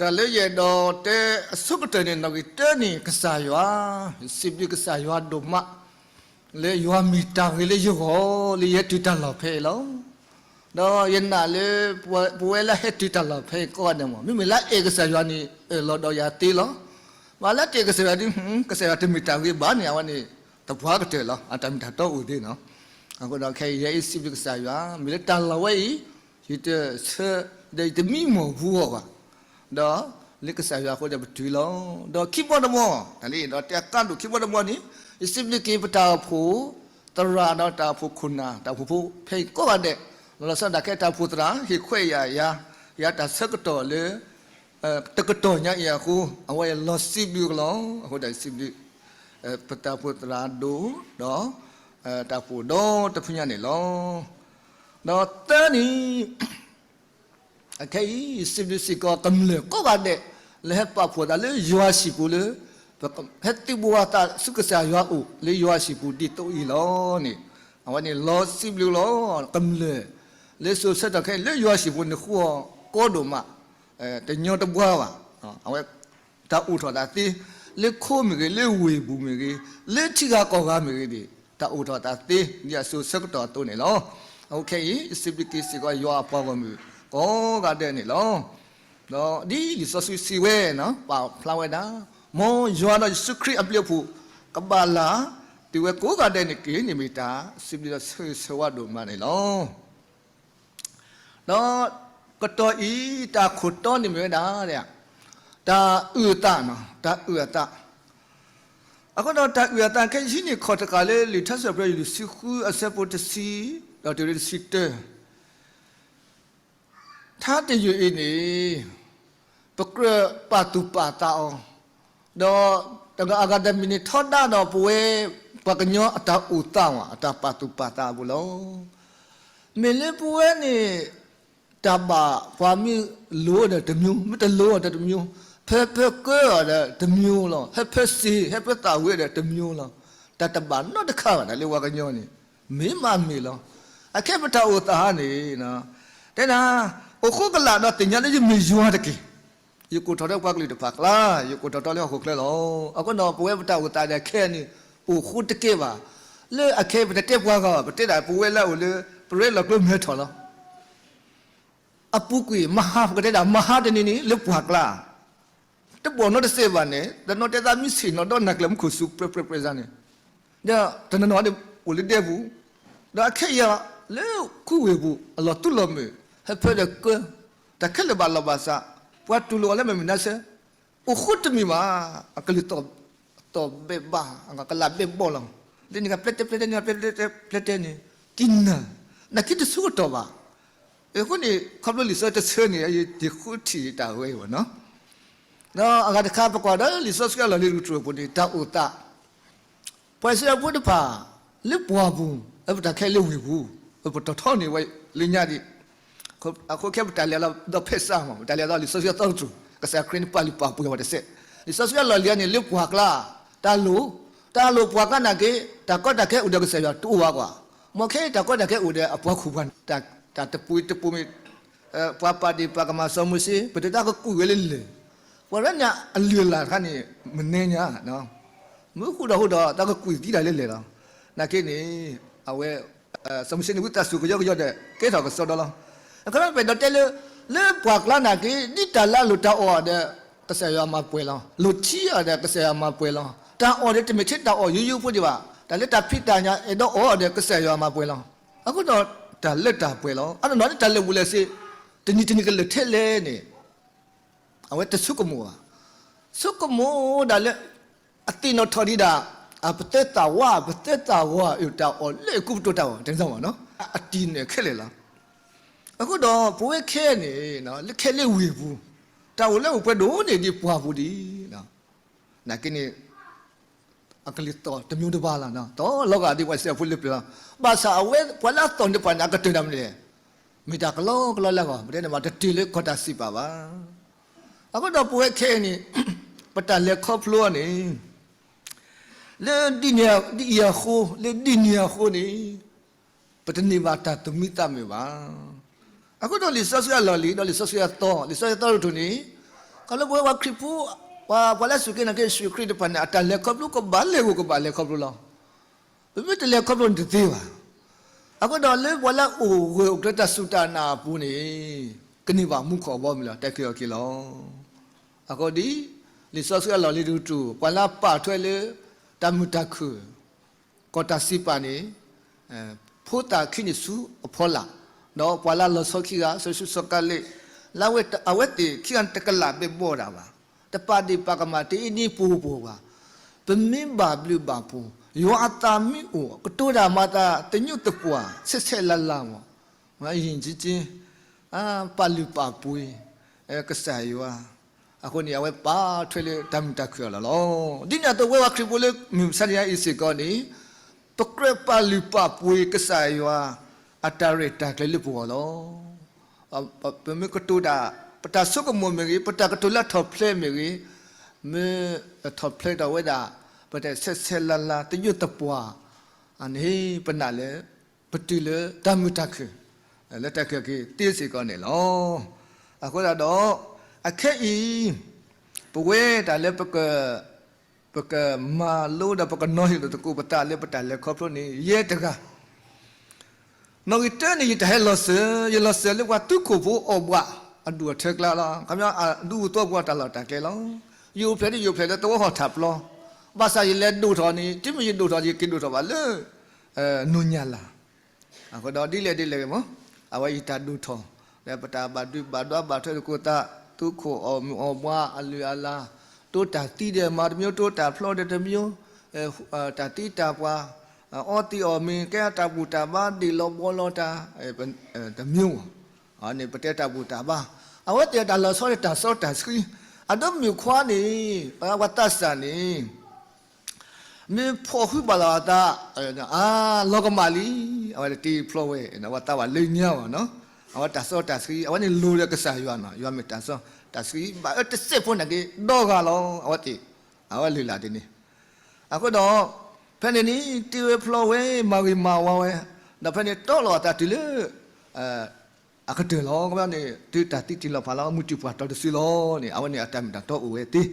တၢ်လၢယအဲၣ်ဒိးတဲအဆိကတၢၢ်န့ၣ် နီၣ်ဂံၢ်တၢန့ၣ် ကစၢ်ယွၤ, စံးဘျုးကစၢ်ယွၤဒိၣ်မး လၢယွၤမ့ၢ်တၢ်ဂ့ၤလၢယဂီၢ် လၢယဟဲတုၤတၢ်လီၢ်ဖဲအံၤလီၤ. ဒီးယနာ်လၢ ပဝဲလၢဟဲတုၤတၢ်လီၢ်ဖဲအံၤကိးဂၤဒဲးမ့ၢ် မ့မ့ၢ်လၢအအဲၣ်ကစၢ်ယွၤန့ၣ် အၢၣ်လီၤဒီးယၤသ့လီၤ. မ့ၢ်လၢတအဲၣ်ကစၢ်ယွၤဒီး ကစၢ်ယွၤတမ့ၢ်တၢ်ဂ့ၤဘၣ်န့ၣ် အဝဲန့ၣ် တပှၢ်ကတၢၢ်လီၤ. အတၢ်မ့ၢ်တၢ်တီအိၣ်သ့နီၤ. အဃိဒီးခဲအံၤယဲအံၤစံးဘျုးကစၢ်ယွၤ မ့ၢ်လၢတၢ်လီၢ်ဝဲအံၤ ယတဆၢ ဒီးယတမံမီၢ်ဘူးအီၤဘၣ်. ဒီးလၢကစၢ်ယွၤအဃိဒီးပတုၤလီၤ. ဒီးခံဘီတဘီ, တၢ်လၢယအဲၣ်ဒိးတဲအကါဒိၣ်ခံဘီတဘီန့ၣ် ယစံးဘျုးက့ၤပတၢ်အိၣ်ဖှိၣ်သရၣ်ဒီးတၢ်အိၣ်ဖှိၣ်ခိၣ်နၢ် တၢ်အိၣ်ဖှိၣ်ဖိဖဲအံၤကိးဂၤဒဲး, လီၤဆီဒၣ်တၢ်ခဲ တၢ်အိၣ်ဖှိၣ်သရၣ် ဟ့ၣ်ခွဲးယာ်ယၤ ယၤတၢ်ဆၢကတီၢ်လၢ တကတီၢ်ညါအံၤအဃိ အဝဲလီၤစံးဘျုးကလီၤ. အဃိဒီးစံးဘျုး ပတၢ်အိၣ်ဖှိၣ်သရၣ်ဒိၣ် ဒီး တၢ်အိၣ်ဖှိၣ်ဒီတဖုညါန့ၣ်လီၤ. ဒီးသၢန့ၣ် အခဲအံၤ စံးဘျုးစ့ၢ်ကီးကမျၢၢ်ကိးဂၤဒဲး လၢဟဲပာ်ဖှိၣ်သးလၢယွၤဟံၣ်ပူၤလၢ ဟဲသုးဘူးဝးသးဆူကစၢ်ယွၤအအိၣ်လၢယွၤဟံၣ်ပူၤဒ်သိးအံၤလီၤန့ၣ်, အဝဲန့ၣ်လီၤစံးဘျုးလီၤ. ကမျၢၢ် လၢစိၤဆၢကတီၢ်ခဲအံၤလၢယွၤဟံၣ်ပူၤန့ၣ်ဃုအီၤကီဒိၣ်မး, တညီတဘှါဘၣ်. အဝဲ တၢ်အိၣ်ထီၣ်သးသ့, လၢခိမ့ၢ်ဂ့ၤ, လၢဝ့ၢ်ပူၤမ့ၢ်ဂ့ၤ, လၢထံဂၤကီၢ်ဂၤမ့ၢ်ဂ့ၤန့ၣ် တၢ်အိၣ်ထီၣ်သးသ့ ဒ်အစိၤဆၢကတီၢ်အသိးန့ၣ်လီၤ. အခဲအံၤ ယစံးဘျုးက့ၤစ့ၢ်ကီးယွၤအပှၤဂီၢ်မုၢ်ကိးဂၤဒဲးန့ၣ်လီၤ. ဒီးဒ်လံာ်စီဆှံစံးဝဲန့ၣ် ပာ်ဖျါဝဲဒၣ်, မ်ယွၤဒီးယ့ၣ်ၡူးခရံာ်အဘျုးအဖှိၣ် ကဘၣ်လၢ် တုၤဝဲကိးဂၤဒဲးန့ၣ်တက့ၢ်န့ၣ် မ့ၢ်တၢ်စံးဘျုးဒီးဆၢဂ့ၤဆၢဝါဒိၣ်မးန့ၣ်လီၤ. ဒီးကတီၢ်အံၤ တၢ်ခိၣ်တီန့ၣ်မ့ၢ်ဝဲဒၣ် တၢ်အုၣ်အသး, တၢ်အုၣ်အသး. အဃိဒီးတၢ်အုၣ်အသးခဲအံၤ ဟံးန့ၢ်ခီၣ်တဃာ်လၢလံာ်ထါစံးပတြၢၤ လွံၢ်ဆံဃု အဆၢဖိတဆံ ဒီးတုၤလၢတဆံတၢ ထါတယုၢ်အံၤန့ၣ် ပကြၢးပာ်သူၣ်ပာ်သးအီၤ, ဒီးတဂၤအဂၤတမံၤန့ၣ် ထီဒါဒီးပဝဲ ပှၤကညီအတၢ်အုၣ်သးဝဲ အတၢ်ပာ်သူၣ်ပာ်သးအပူၤလီၤ. မ့ၢ်လၢပဝဲန့ၣ် တၢ်ဘၣ်ပှၤမ့ၢ်လိၤဒီးတမျိုး, မ့ၢ်တလိၤဒီးတမျိုး, ဖဲဖဲကၢအီၤဒီးတမျိုးလီၤ, ဟဲဖဲစ့ ဟဲဖဲသးဝံၤဒီးတမျိုးလီၤ. တၢ်တဘၣ်နီတခါဘၣ် တၢ်လၢပှၤကညီန့ၣ် မ့ၢ်မးမ့ၢ်လီၤ. အခဲပတၢ်အိၣ်သးဟါန့ၣ် တဲဒၣ် အိၣ်ဃိကလာ်ဒီးသ့ၣ်ညါလၢယမ့ၢ်ယွၤတက့ၢ်. ယကိးထီၣ်ထီလၢပှၤကလုာ်တဖၣ်အကျါ, ယကိးထီၣ်ထီလၢဟီၣ်ခိၣ်ချၢလီၤ. အဃိဒီးပဝဲပတၢ်အိၣ်သးဒီးခဲအံၤန့ၣ် အိၣ်ဃိတကဲဘၣ်. လၢအခဲအံၤပတတဲပှၤဂၤဘၣ်, ပတဲဒၣ်ပဝဲလၢအအိၣ်လၢ ပရဲလီၤကျိမ့ၢ်ထီၣ်လီၤ. အပူၤကွံာ်မဟါ ပကတဲဒၣ်မဟါတနံၤန့ၣ် လၢပှၢ်ကျါ တဘီၣ်နီတစဲးဘၣ်န့ၣ် တနီၤတဲသးမံဆ့ၣ်နီၤဒီနၤကျၢၤမူခိၣ်စူၤပြဲးပြဲးပြဲးန့ၣ်, ဒီးတနီၤနီၤန့ၣ်အိၣ်လၢဒဲပူၤ, ဒီးအခဲအံၤလၢခူဝ့ၢ်ပူၤ အလီၤတူၢ်လီၤမုာ် ဟဲဖဲဒီးကၢ, တၢ်ခဲလၢာ်ဘၣ်လီၤဘၣ်စး, ပှၤတူၢ်လိာ်အီၤလၢမုၢ်မနၤဆၢ, အိၣ်ဃိတမံၤဘၣ်, အကလုၢ်တီၢ်ဘဲးဘၣ်, ကလးဘဲးဘီၣ်လီၤ. လၢန့ၣ်ကပျဲတဲပျဲတဲန့ၣ် ပျဲတဲပျဲတဲန့ၣ် ကံနၤ, နာ်က့တဆၢကတီၢ်ဘၣ်. အဃိန့ၣ် ခီဖျိလံာ်စီဆှံတဆၢန့ၣ် ယဃုထံၣ်တၢ်ဝဲအံၤဘၣ်နီၤ. ဒီးအဂၤတခါ ပကွၢ်ဒီးလံာ်စီဆှံအလီၢ်လံၤတကတြူၢ်အပူၤန့ၣ် တၢ်အိၣ်သး, ပှၤအံၣ်စရ့လးဖိတဖၣ် လၢပှၢ်ပူၤ, အပတၢ်ခဲလၢဝ့ၢ်ပူၤ, ပတီၢ်ထီန့ၢ်ဝဲလၢညါဒံး, အဃိခဲပတၢ်လဲၤလီၤဒီးဖဲစးမး ပတၢ်လဲၤဒီးလံာ်စီဆှံအသီတကတြူၢ် ကစၢ်ခရံာ်န့ၣ်ပာ်လုၢ်ပာ်ပှ့ၤဝဲတစဲး, လံာ်စီဆှံအလီၢ်လံၤန့ၣ် လၢပှၢ်ကျါ, တၢ်လိၣ်, တၢ်လိၣ်ပှၢ်ကျါနာ်က့, တၢ်ကီတၢ်ခဲအိၣ်ဒီးကစၢ်ယွၤတအိၣ်ဘၣ်ကွၢ်, မ်ခဲအံၤတၢ်ကီတၢ်ခဲအိၣ်ဒီးအပှၤခိၣ်ပှၤ, တၢ်တပူၤတပူၤမ့ၢ် ပှၤပာ်ဒ့ၣ်ပာ်ကမၣ်စီၤမိၤၡ့ ပတသးကကွံာ်ဝဲလၢလၢၢ်, ပှၤရဲန့ၣ်အလုၢ်အလၢ်တခါန့ၣ် မနုၤညါ, မ့ၢ်ဃူဒီးဃူဒီး သးကကွံာ်သံဒၣ်လၢလၢၢ်လီၤ. နာ်က့န့ၣ် အဝဲ စီၤမိၤၡ့န့ၣ် ဝံသးစူၤကယီကယီဒီး ကဲထီၣ်ကစီဒီလီၤ. အခီပညီပအဲၣ်ဒိးတဲလၢ လၢပှၢ်ကျါနာ်က့ ဒ်တၢ်လၢအလိၣ်တၢ်အီၣ်ဒီး ကစၢ်ယွၤမၤပှဲၤလီၤ. လိၣ်ထံအီၣ်ဒီးကစၢ်ယွၤမၤပှဲၤလီၤ. တၢ်အီၣ်ဒီးတမ့ၢ်ထဲတၢ်အီၣ်ယိယိဖိဒံးဘၣ်. တၢ်လၢတၢ်ဖံးတၢ်ညၣ်အဲၣ်ဒိးအီၣ်ဒီးကစၢ်ယွၤမၤပှဲၤလီၤ. အဃိဒီးတၢ်လၢတၢ်ပှဲၤလီၤ. အနီၢ်နီၢ်န့ၣ်တၢ်လၢာ်ဘူၣ်လၢာ်စ့ တနံၤတနံၤကလၢာ်ထဲလဲၣ်န့ၣ် အဝဲတဆိကမိၣ်ဘၣ်. ဆိကမိၣ်ဒၣ်လၢ အသ့ၣ်နီၣ်ထီၣ်ဒံးဒၣ် အပသဲသးဝါ ပသဲသးဝါအတၢ်အီၣ်လၢအကူပတီၢ်တၢ်အီၣ် တဲသးဝါနီၤ အတံၢ်န့ၣ်ခဲလၢာ်လီၤ. အဃိဒီးပဝဲခဲအံၤန့ၣ် လၢခဲလၢာ်ဝ့ၢ်ပူၤ တၢ်အိၣ်လၢအိၣ်ပှဲၤဒိၣ်န့ၢ်ဒံးပှၢ်ပူၤဒံး နာ်က့န့ၣ် အကလုၢ်သီၣ်တမျိုးတဘၣ်လီၤ. သီၣ်လီၤဂာ်ဒ်ပှၤစဲးဖိလၢပျၢၤလီၤ. ဘၣ်ဆၣ်အဝဲပှၤလၢအသီၣ်န့ၢ်ပှၤန့ၣ် အကတၢၢ်တၢ်မနုၤလဲၣ်, မ့ၢ်တၢ်ကလီကလီလၢအဂီၢ် ပတဲန့ၣ်မး တတုၤလၢကီၢ်တၢ်စံးပာ်ဘၣ်. အဃိဒီးပဝဲခဲအံၤန့ၣ် ပတၢ်လဲၤခီဖျိအီၤန့ၣ် လၢဒ်အံၤအဃိ လၢဒ်န့ၣ်အဃိန့ၣ် ပတန့ၢ်ဘၣ်တၢ်သူၣ်မံသးမုာ်ဘၣ်. အဃိဒီးလံာ်စီဆှံအလီၢ်လံၤ ဒီးလံာ်စီဆှံအသီ လံာ်စီဆှံအသီတကတြူၢ်န့ၣ် ခီဖျိပဝဲပှၤခရံာ်ဖိ, ပှၤလၢအစူၢ်က့ၤနာ်က့ၤယ့ၣ်ၡူးခရံာ်တဖၣ်န့ၣ် အတၢ်လဲၤခီဖျိကဘၣ်လဲၤဂီၤကဘၣ်လဲၤခီဖျိလီၤ. ပမ့ၢ်တလဲၤခီဖျိန့ၣ်တသ့ဘၣ်. အဃိဒီးလၢပှၤလၢအအိၣ်ဂၢၢ်အိၣ်ကျၢၤတၢ်စူၢ်တၢ်နာ်အပူၤန့ၣ် ကန့ၢ်ဘၣ်မူခိၣ်အဘီအမုၢ်လီၤ. တၢ်ခဲအံၤအခံလီၤ. အဃိဒ် လံာ်စီဆှံအလီၢ်လံၤတကတြူၢ် ပှၤလၢအပာ်ထွဲလၢ တၢ်မုာ်တၢ်ခုၣ် ကီၢ်တၢ်စံးပာ်န့ၣ် ဖိသၣ်ခံနံၣ်ဆူအဖီလာ်, ဒီးပှၤလၢလီၤဆီခံဂၤ စီၤယ့ၣ်ၡူးစီၤကၤလ့း လၢအဝဲသ့ၣ်ခံဂၤန့ၣ်တကလးဘဲဘီၣ်ဒၣ်ဘၣ်, တပာ်ဒ့ၣ်ပာ်ကမၣ်တအ့န့ၣ်ပူၤပူၤဘၣ်, ပမ့ၢ်ဘၣ်ဘျုးဘၣ်ဖှိၣ် ယွၤအသးမ့ၢ်အိၣ် ကတိၤတၢ်မၤသးသညူးသပှၢ် ဆဲးဆဲးလၤလၤမး, ယံာ်ယံာ် ပာ်လုၢ်ပာ်ပှ့ၤ ကစၢ်ယွၤ, အဃိန့ၣ် အဝဲပာ်ထွဲလၢတၢ်မုာ်တၢ်ခုၣ်အလီၢ်လီၤ. ဒ်န့ၣ်အသိးဝဲပှၤခရံာ်ဖိလၢမုၢ်မဆါတနံၤအံၤစ့ၢ်ကီးန့ၣ် ပကြၢးပာ်လုၢ်ပာ်ပှ့ၤကစၢ်ယွၤ အတၢ်ရဲၣ်တၢ်ကျဲၤလၢပဂီၢ်လီၤ. ပမ့ၢ်ကတိၤတၢ် ပတၢ်ဆိကမိၣ်မ့ၢ်ဂ့ၤ ပတၢ်ကတိၤလၢထီၣ်ဖျဲးမ့ၢ်ဂ့ၤ, မ့ၢ်ထီၣ်ဖျဲးထီၣ်ဝဲဒၣ် ပတၢ်ဆဲးဆဲးလၤလၤသညူးသပှၢ် န့ၣ် ပနာ်လၢ ပတုၤလၢတၢ်မုာ်တၢ်ခုၣ် လၢတၢ်ခဲအံၤသ့စ့ၢ်ကီးန့ၣ်လီၤ. အဃိသတးဒီး အခဲအံၤ ပဝဲတၢ်လၢ ပကမၤလိဒီးပကနီၤဟ့ၣ်လိာ်သကိးပသးလၢပတၢ်လဲၤခီဖျိန့ၣ် ယဲၢ်တဂၤ နီၣ်ဂံၢ်တၢန့ၣ် ယတၢ်ဟဲလီၤစၢၤ, ယလီၤစၢၤလၢပှၤသုးခိၣ်ဖိအီၣ်ဘှးအဒူၣ်အထၢကျါလီၤ. ခီပညီအဒူအသိးပှၤတၢ်လီၢ်တၢ်ကျဲလီၤ. ယအိၣ်ဖျဲၣ်ဒ်ယအိၣ်ဖျဲၣ်လၢသဝီဟီၣ်ထၢၣ်ပျီ, ဘၣ်ဆၣ်ယလဲၤဒိၣ်ထီၣ်န့ၣ် တုၤမ့ၢ်ယဒိၣ်ထီၣ် ယက့ၤဒိၣ်ထီၣ်ဘၣ်လၢ နိၣ်ညၣ်လၢ်. အဃိဒီးဒ်လဲၣ်ဒ်လဲၣ်ဂ့ၤမး, အဝဲယတၢ်ဒိၣ်ထီၣ် လၢပတၢ်ဘၣ်ဒုးဘၣ်ဒွါဘၣ်ထွဲသကိးသး, သုးခိၣ်အီၣ်မုၢ်အီၣ်ဘှါအလုၢ်အလၢ်, တိတၢ်သံဒီးမၤတမံၤ, တိတၢ်ဖျီဒီးတမံၤ, တၢ်သံတၢ်ပှၢ်, အီသံးအီၣ်မ့ၤ, ကဲတၢ်ဘူၣ်တၢ်ဘါ, ဒ့ၣ်လီၤဘှီလီၤတၢ်, တမံၤ, န့ၣ်ပတဲတၢ်ဘူၣ်တၢ်ဘါ, အဝဲသ့ၣ်တၢ်လီၤဆီဒီးတၢ်စီတၢ်ဆှံ, အဒိမုၣ်ခွါန့ၣ် ပှၤသးစၢ်န့ၣ် မ့ၢ်ဖီၣ်ဃုာ်ဘၣ်လီၤအသး, အါ, လီၤကမၣ်လံ, အဝဲတ့ဖျီဝဲ, အဝဲသးဝးလၢညါဘၣ်နီၤ, အဝဲတၢ်စီတၢ်ဆှံ, အဝဲန့ၣ်လိၤဒီးကစၢ်ယွၤနီၤ, ယွၤမ့ၢ်တၢ်စီတၢ်ဆှံ, ဘၣ်အၢတစဲးဖိန့ၣ်က့ၤ ဒီဂၤလီၤ, အဝဲသ့ၣ်, အဝဲလုၢ်လၢ်ဒ်န့ၣ်, အဃိဒီး, ဖဲန့ၣ်န့ၣ် တ့ဝဲဖျီဝဲ မၤဂ့ၤမၤဝါဝဲ, ဒီးဖဲန့ၣ်တီလီၤအသးတုၤလၢ အကတၢၢ်လီၤ, န့ၣ် တုၤတၢ်သံတ့ၢ်လီၤဖးလီၤ မုၢ်တံၢ်ပှၢ်တီၤတစုလီၤန့ၣ် အဝဲန့ၣ်အတၢ်မ့ၢ်တၢ်တီအိၣ်ဝဲသ့,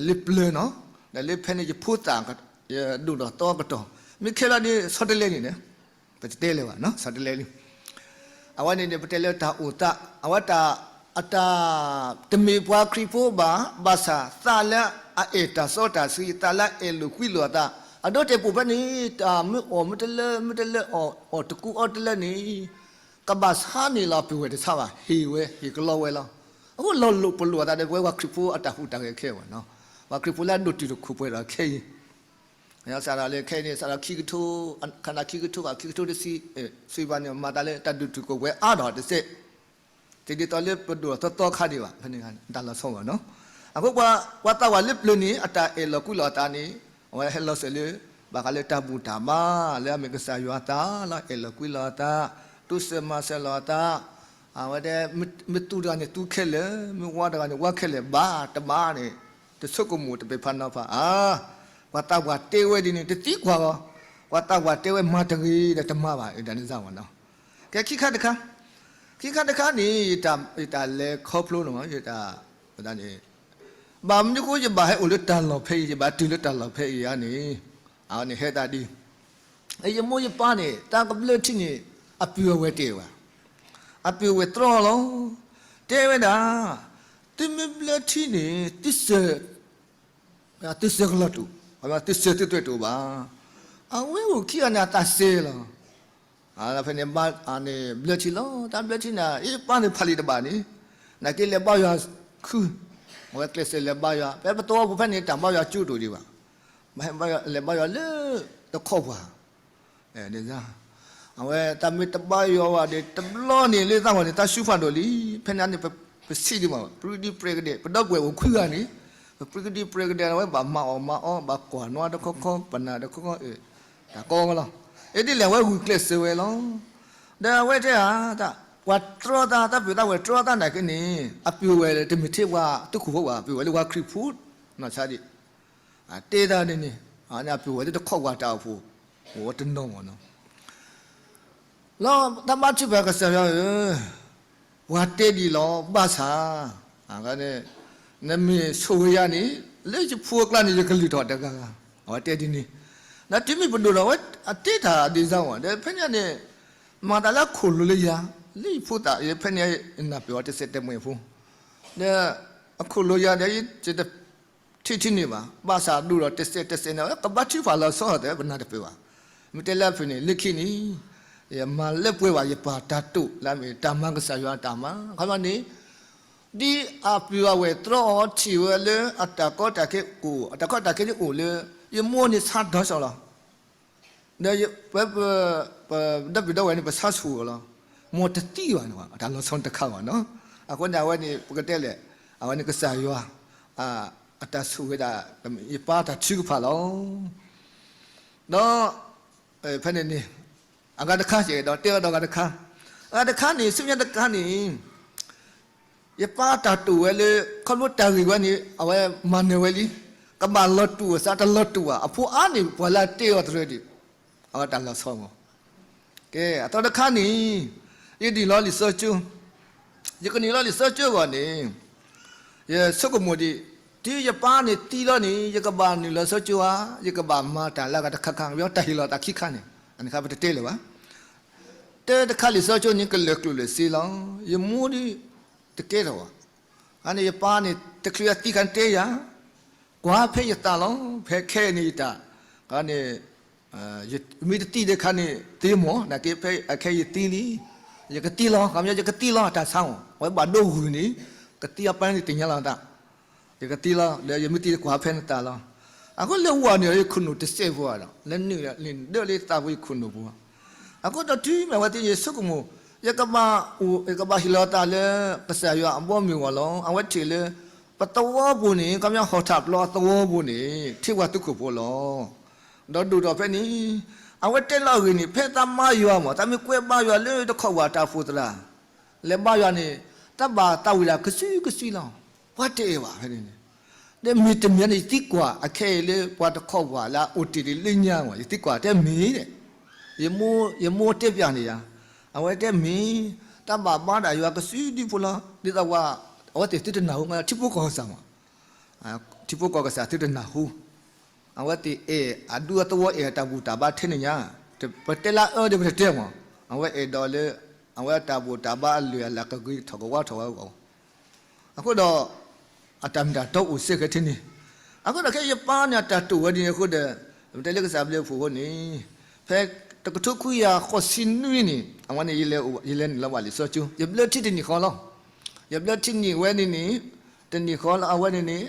လၢပျၢၤနီၤ, ဒီးလၢဖဲန့ၣ်ယဖိသၣ်, ယဒိၣ်ထီၣ်သီအကတီၢ်, မ့ၢ်ခဲလၢာ်န့ၣ် ဆီတလဲလံန့ၣ်, ပတတဲလၢၤဘၣ်နီၤ ဆီတလဲလံ, အဝဲန့ၣ်န့ၣ် ပတဲလၢတၢ်အိၣ်သး, အဝဲတၢ်, အတၢ်, တမ့ၢ်ပှၤခရံာ်ဖိဘၣ်, ဘၣ်ဆၣ်သးလၢအအဲၣ်တၢ်စီတၢ်ဆှံ, သးလၢအအဲၣ်လိာ်ကွံလိာ်အသး, အဒိတဲာ်ပိာ်ဖဲန့ၣ် တၢ်မ့ၢ်အီၣ်မ့ၢ်တလၢ မ့ၢ်တလၢအီၣ်, အီၣ်တကူအီတလၢန့ၣ် ကဘၣ်ဆါန့ၣ်လီၤ ပုၢ်ဝဲၢ်တဆါဘၣ်, ဟ့ၣ်ဝဲ ဟ့ၣ်ကလီဝဲလီၤ. အဃိလီၤလိာ်ပလိာ်အသးဒီး ပဝဲပှၤခရံာ်ဖိအတၢ်ဟူးတၢ်ဂဲၤခဲအံၤဘၣ်နီၤ, ပှၤခရံာ်ဖိလၢအဒိၣ်တုာ်ခိၣ်ပှဲၤဒီးခဲအံၤ စးထီၣ်လၢခဲအံၤန့ၣ် စးထီၣ်ခံကထိ, ခါနၢ်ခံကထိဘၣ် ခံကထိတဆံ, ဆံဘၣ်န့ၣ် မၤသးလၢတၢ်ဒိၣ်တုာ်ခိၣ်ပှဲၤအါထီၣ်တစဲး, တဒ်သိးလၢပဒိၣ်ထီၣ်သီသီခါဒံးဘၣ်, ဖဲန့ၣ်တၢ်လီၤဆီဘၣ်နီၤ. အဃိပှၤ, ပှၤသးဝးလၢပျၢၤန့ၣ် အတၢ်အဲၣ်လီၤကွံလိာ်အသးန့ၣ်, အဝဲဟဲလီၤစၢၤလၢ, ဘၣ်ဃးလၢတၢ်ဘူၣ်တၢ်ဘါ, လၢအမ့ၢ်ကစၢ်ယွၤအသးလီၤ, အဲၣ်လီၤကွံလိာ်အသး, တိစၢၤမၤစၢၤလိာ်အသး, အဝဲတဲ, မ့ၢ်သူတဂၤန့ၣ်သူခဲလၢာ်, မ့ၢ်ဝါတဂၤန့ၣ်ဝါခဲလၢာ်, ဘၣ်တဘၣ်န့ၣ်, တဆိကမိၣ်တပ့ၤဖးနီၤဖး, အါ, ပှၤသးဝးတဲဝဲဒ်န့ၣ် တသံကွၢ်ဂီၤ, ပှၤသးဝးတဲဝဲမၤတဂ့ၤဒီးတမၤဘၣ်, ဒ်န့ၣ်စ့ၢ်ဝဲနီၤ. ကဲခံခါတခါ, ခံခါတခါန့ၣ်, ယတၢ်လဲၤခီဖျိန့ၣ်, ယတၢ်, န့ၣ်, ဘၣ်မနုၤဃိယဘၣ်ဟဲအိၣ်လၢတၢ်လီၢ်ဖဲအံၤ, ယဘၣ်တုၤလၢတၢ်လီၢ်ဖဲအံၤဧါန့ၣ်, အန့ၣ်ဟဲသးဒ် ယမိၢ်ယပၢ်န့ၣ် တၢ်ကဘျၢထံန့ၣ် အပုၢ်အဝဲၢ်တဲဝဲ, အပုၢ်အဝဲၢ်တြီလီၤ, တဲဝဲဒၣ်, သုမ့ၢ်ဘျၢထံန့ၣ်, သုစၢၤကလီၤတူာ်, သုစၢၤသုသွဲၣ်တအိၣ်ဘၣ်. အဝဲအိၣ်ခံဂၤန့ၣ် အသးစဲၤလီၤ. ဖဲန့ၣ်, န့ၣ်ဘျၢထံလီၤ, တၢ်ဘျၢထံန့ၣ် အ့ၣ်ပၢ်န့ၣ်ဖးလံာ်တဘၣ်န့ၣ်, နာ်က့လဲၤဘါယွၤခု, အဝဲကျဲးစၢးလဲၤဘါယွၤ, ဖဲပသဝီပူၤဖဲန့ၣ် တၢ်ဘါယွၤကၠိတအိၣ်ဒံးဘၣ်. ဘၣ်ဟဲဘါယွၤလဲၤဘါယွၤလၢတခီပှၤ အဝဲတၢ်မ့ၢ်တဘါယွၤဘၣ်ဒီး တဘျီန့ၣ်လၢသးဝဲန့ၣ် တၢ်စူၤဖးဒိၣ်လံ. ဖဲန့ၣ်န့ၣ် ပစံးဒံးမး ပြံဒံပြဲကဒဲး ပဒီပုၢ်ဝဲၢ်အိၣ်ခွံဂၤန့ၣ်, ပပြံဒံပြဲကဒဲး အဝဲဘၣ်မၤအီၣ်မၤအီ ဘၣ်ကွၢ်နွါတခီခီ ပနၢ်တခီခီ, တၢ်ကီဝဲလီၤ. အဒ်လဲၣ် အဝဲဂုာ်ကျဲးစၢးဝဲလီၤ. ဒီးအဝဲတဲဧါ, ပှၤတြီတၢ် တၢ်ပုၢ်တၢ်ဝဲၢ်တြီတၢ်နာ်က့န့ၣ် အပုၢ်ဝဲၢ်တမ့ၢ်ထဲပှၤသုးခိၣ်ဖိဘၣ်, အပုၢ်ဝဲၢ်လၢပှၤခရံာ်ဖိ, နီၢ်ဆါဒံး တဲတၢ်န့ၣ်န့ၣ်, အပုၢ်ဝဲၢ်လၢတခီပှၤတၢ်အိၣ်ဖှိၣ်, အိၣ်ဝဲတနီၤမးနီၤ. လီၤတၢ်ဘါထုကဖၣ်ကစၢ်ယွၤဧၢ, ပှၤတဲဒ်လီၤဘၣ်ဆၣ်, န့ၣ်, နမ့ၢ်ဆိၣ်ဂ့ၤယၤန့ၣ် လၢယဖိအကျါန့ၣ် ယကလုၢ်ထီၣ်တဂၤဂၤ, အဝဲတဲဒ်န့ၣ်. ဒီးတုၤမ့ၢ်ပဒိၣ်ဒီး အဝဲအတဲတၢ်ဒ်န့ၣ်ဝဲ, ဒီးဖဲန့ၣ်န့ၣ် မၤသးလၢအခိၣ်လိၤလၢယၤ, လၢယဖိသၣ် ယဖဲန့ၣ် ယနၢ်ပၢၢ်အီၤတစဲးတမှဲၤဖိ, ဒီးအခိၣ်လိၤယၤဒီး ယတထံၣ်ထံၣ်န့ၢ်ဘၣ်, ဘၣ်ဆၣ်ဒိၣ်ဒီးတစဲးတစဲးန့ၣ် ကဘါထုကဖၣ်လီၤဆီဒီး ပနၢ်တပၢၢ်ဘၣ်. မ့ၢ်တဲလၢအဖုၣ်န့ၣ် လၢခံန့ၣ် ယမၤလၢပှဲၤဘၣ်ယပၢ်တၢ်တိာ်လၢအမ့ၢ်တၢ်မၤကစၢ်ယွၤအတၢ်မၤ, ခီဖျိန့ၣ် ဒ်အပုၢ်အဝဲၢ်တြီအီၤထံၣ်ဝဲလၢအတၢ်ကီတၢ်ခဲအိၣ်, အတၢ်ကီတၢ်ခဲန့ၣ်အိၣ်လၢ ယမိၢ်န့ၣ်ဆါဒီးဆီလီၤ. ဒီးပ ပဒီပုၢ်ဒီဝဲၢ်န့ၣ် ပဆါဆူၣ်အီၤလီၤ. မိၢ်တသံဘၣ်န့ၣ် အတၢ်လီၤဆီတခါဘၣ်နီၤ. အဃိန့ၣ် အဝဲန့ၣ် ပကတဲလဲၣ်, အဝဲန့ၣ်ကစၢ်ယွၤ အတၢ်ဆိၣ်ဂ့ၤဒၣ် ယပၢ်တၢ်ထုကဖၣ်လီၤ. ဒီး ဖဲန့ၣ်န့ၣ် အဂၤတခါ ယအဲၣ်ဒိးတဲအီၤဒီးအဂၤတခါ, အဂၤတခါန့ၣ် ဆူညါတခါန့ၣ် ယပၢ်တၢ်တိာ်ဝဲလၢ ခီဖျိတၢ်ဂ့ၢ်ဝဲန့ၣ် အဝဲမၤနၢၤဝဲလံ, ကဘၣ်လီၤတူာ်အသး တလီၤတူာ်ဘၣ်, အဖိအါန့ၣ် ပှၤလၢအတဲအီၤတရၢဒံး, အဝဲတၢ်လီၤဆီမး. ကဲ အသီတခါန့ၣ် ယဒ်လီၤလံာ်စီဆှံကၠိ, ယကနုာ်လီၤလံာ်စီဆှံကၠိအဂီၢ်န့ၣ် ယဆိကမိၣ်ဒံး, တုၤယပၢ်န့ၣ်သံလီၤန့ၣ် ယကဘၣ်နုာ်လီၤလံာ်စီဆှံကၠိဧါ, ယကဘၣ်မၤတၢ်လၢအဂၤတခါခါ, တၢ်ဟ့ၣ်လီၤသးခံခါန့ၣ် အန့ၣ်ခါပတတဲလၢၤဘၣ်. တၢ်တခါလံာ်စီဆှံကၠိန့ၣ် ကလၢာ်ကျိၣ်လၢာ်စ့လီၤ. ယမိၢ်ဒ်တကဲထီၣ်ဘၣ်. အန့ၣ်ယပၢ်န့ၣ် တချုးအသံခါန့ၣ်တဲယၤ, ကွၢ်ဖဲယသးလီၤ, ဖဲခဲအံၤန့ၣ်ယတၢ်, န့ၣ် မ့ၢ်တသံဒံးခါန့ၣ် သ့မီၢ်, နာ်က့ဖဲအခဲအံၤယသံလံ, ယကသံလီၤ, ခီပညီယကသံလီၤ အတၢ်ဆါမီၢ်, အဝဲဘၣ်ဒိဂုၢ်န့ၣ် ကသံအပၢ်န့ၣ်သ့ၣ်ညါလီၤသး, ယကသံလီၤ ဒီးယမ့ၢ်သံကွၢ်ဖဲနသးလီၤ. အဃိလၢဝၤန့ၣ် ယခိၣ်နူာ်တစဲးဖိဒီး လၢနုာ်လီၤဒၢးလၢသးဖိယခိၣ်နူာ်ဖိ, အဃိဒီးတုၤမ့ၢ်အဝဲသ့ၣ်န့ၣ် ယဆိကမိၣ် ယကဘၣ်အိၣ် ယကဘၣ်ဟ့ၣ်လီၤသးလၢ ကစၢ်ယွၤအဘီအမုၢ်အဂီၢ်လီၤ. အဝဲထံၣ်လၢ ပသဝီပူၤန့ၣ် ခီပညီဟီၣ်ထၢၣ်ပျီအသဝီပူၤန့ၣ် ထံဝၤသုးခိၣ်ဖိလီၤ. ဒီးဒိၣ်ထီၣ်ဖဲန့ၣ် အဝဲတဲလီၤအဂ့ၢ်န့ၣ် ဖဲသးဘါယွၤမး သးမ့ၢ်ကွဲဘါယွၤလၢတခီၣ်ဝၤတၢ်အိၣ်သရၣ် လဲၤဘါယွၤန့ၣ် သးဘၣ်သးဝံၣ်တၢ်ကစုကစုလီၤ. ပှၤတအဲၣ်ဘၣ်ဖဲန့ၣ်န့ၣ်, ဒီးမ့ၢ်တမံၤန့ၣ် ယသံကွၢ်အခဲအံၤလၢပှၤတခီၣ်ဝၤလၢအအိၣ်တ့ၢ်ဒံးလၢညါမး ယသံကွၢ်တဲမ့ၢ်န့ၣ်, ယမိၢ်တဲပျးန့ၢ်ယၤ, အဝဲတဲမ့ၢ် တၢ်ဘၣ်ဘါဒၣ်ယွၤကစုဒုဖိလီၤ. ဒ်သိးဝဲ အဝဲသ့ၣ်သုတနၢ်ဟူ ထံဖိကီၢ်ကစၢ်မး, ထံဖိကီၢ်ကစၢ်သုတနၢ်ဟူ, အဝဲသ့ၣ်အဲၣ်အဒူအသဝီ အဲၣ်အတၢ်ဘူၣ်တၢ်ဘါထဲန့ၣ်ညါ, ပတဲလၢအအၢဒီးပတတဲမး, အဝဲအဲၣ်ဒိးလၢ အဝဲတၢ်ဘူၣ်တၢ်ဘါအလၢၢ်အလၢ်ကဂ့ၤထီၣ်ကဝါထီၣ်ဝဲအဂီၢ် အဃိဒီး အတၢ်မ့ၢ်တၢ်တီအိၣ်စ့ၢ်ကီးထဲန့ၣ်, အဃိဒီးခဲအံၤယပၢ်န့ၣ် အတၢ်တိာ်ဝဲဒ်န့ၣ်အဃိဒီး ပတဲလၢကစၢ်ဘျုးအဖှိၣ်အဃိန့ၣ်, ဖဲတကထိခွံကယၤဃိးဆံနွံန့ၣ် အဝဲန့ၣ် ယလဲၤနုာ်လီၤဘၣ်လံာ်စီဆှံကၠိ, ယဘျၢထံတနံၣ်ဃီလီၤ. ယဘျၢထံနံၣ်ဝဲန့ၣ်န့ၣ် တနံၣ်ဃီလီၤ အဝဲန့ၣ်န့ၣ်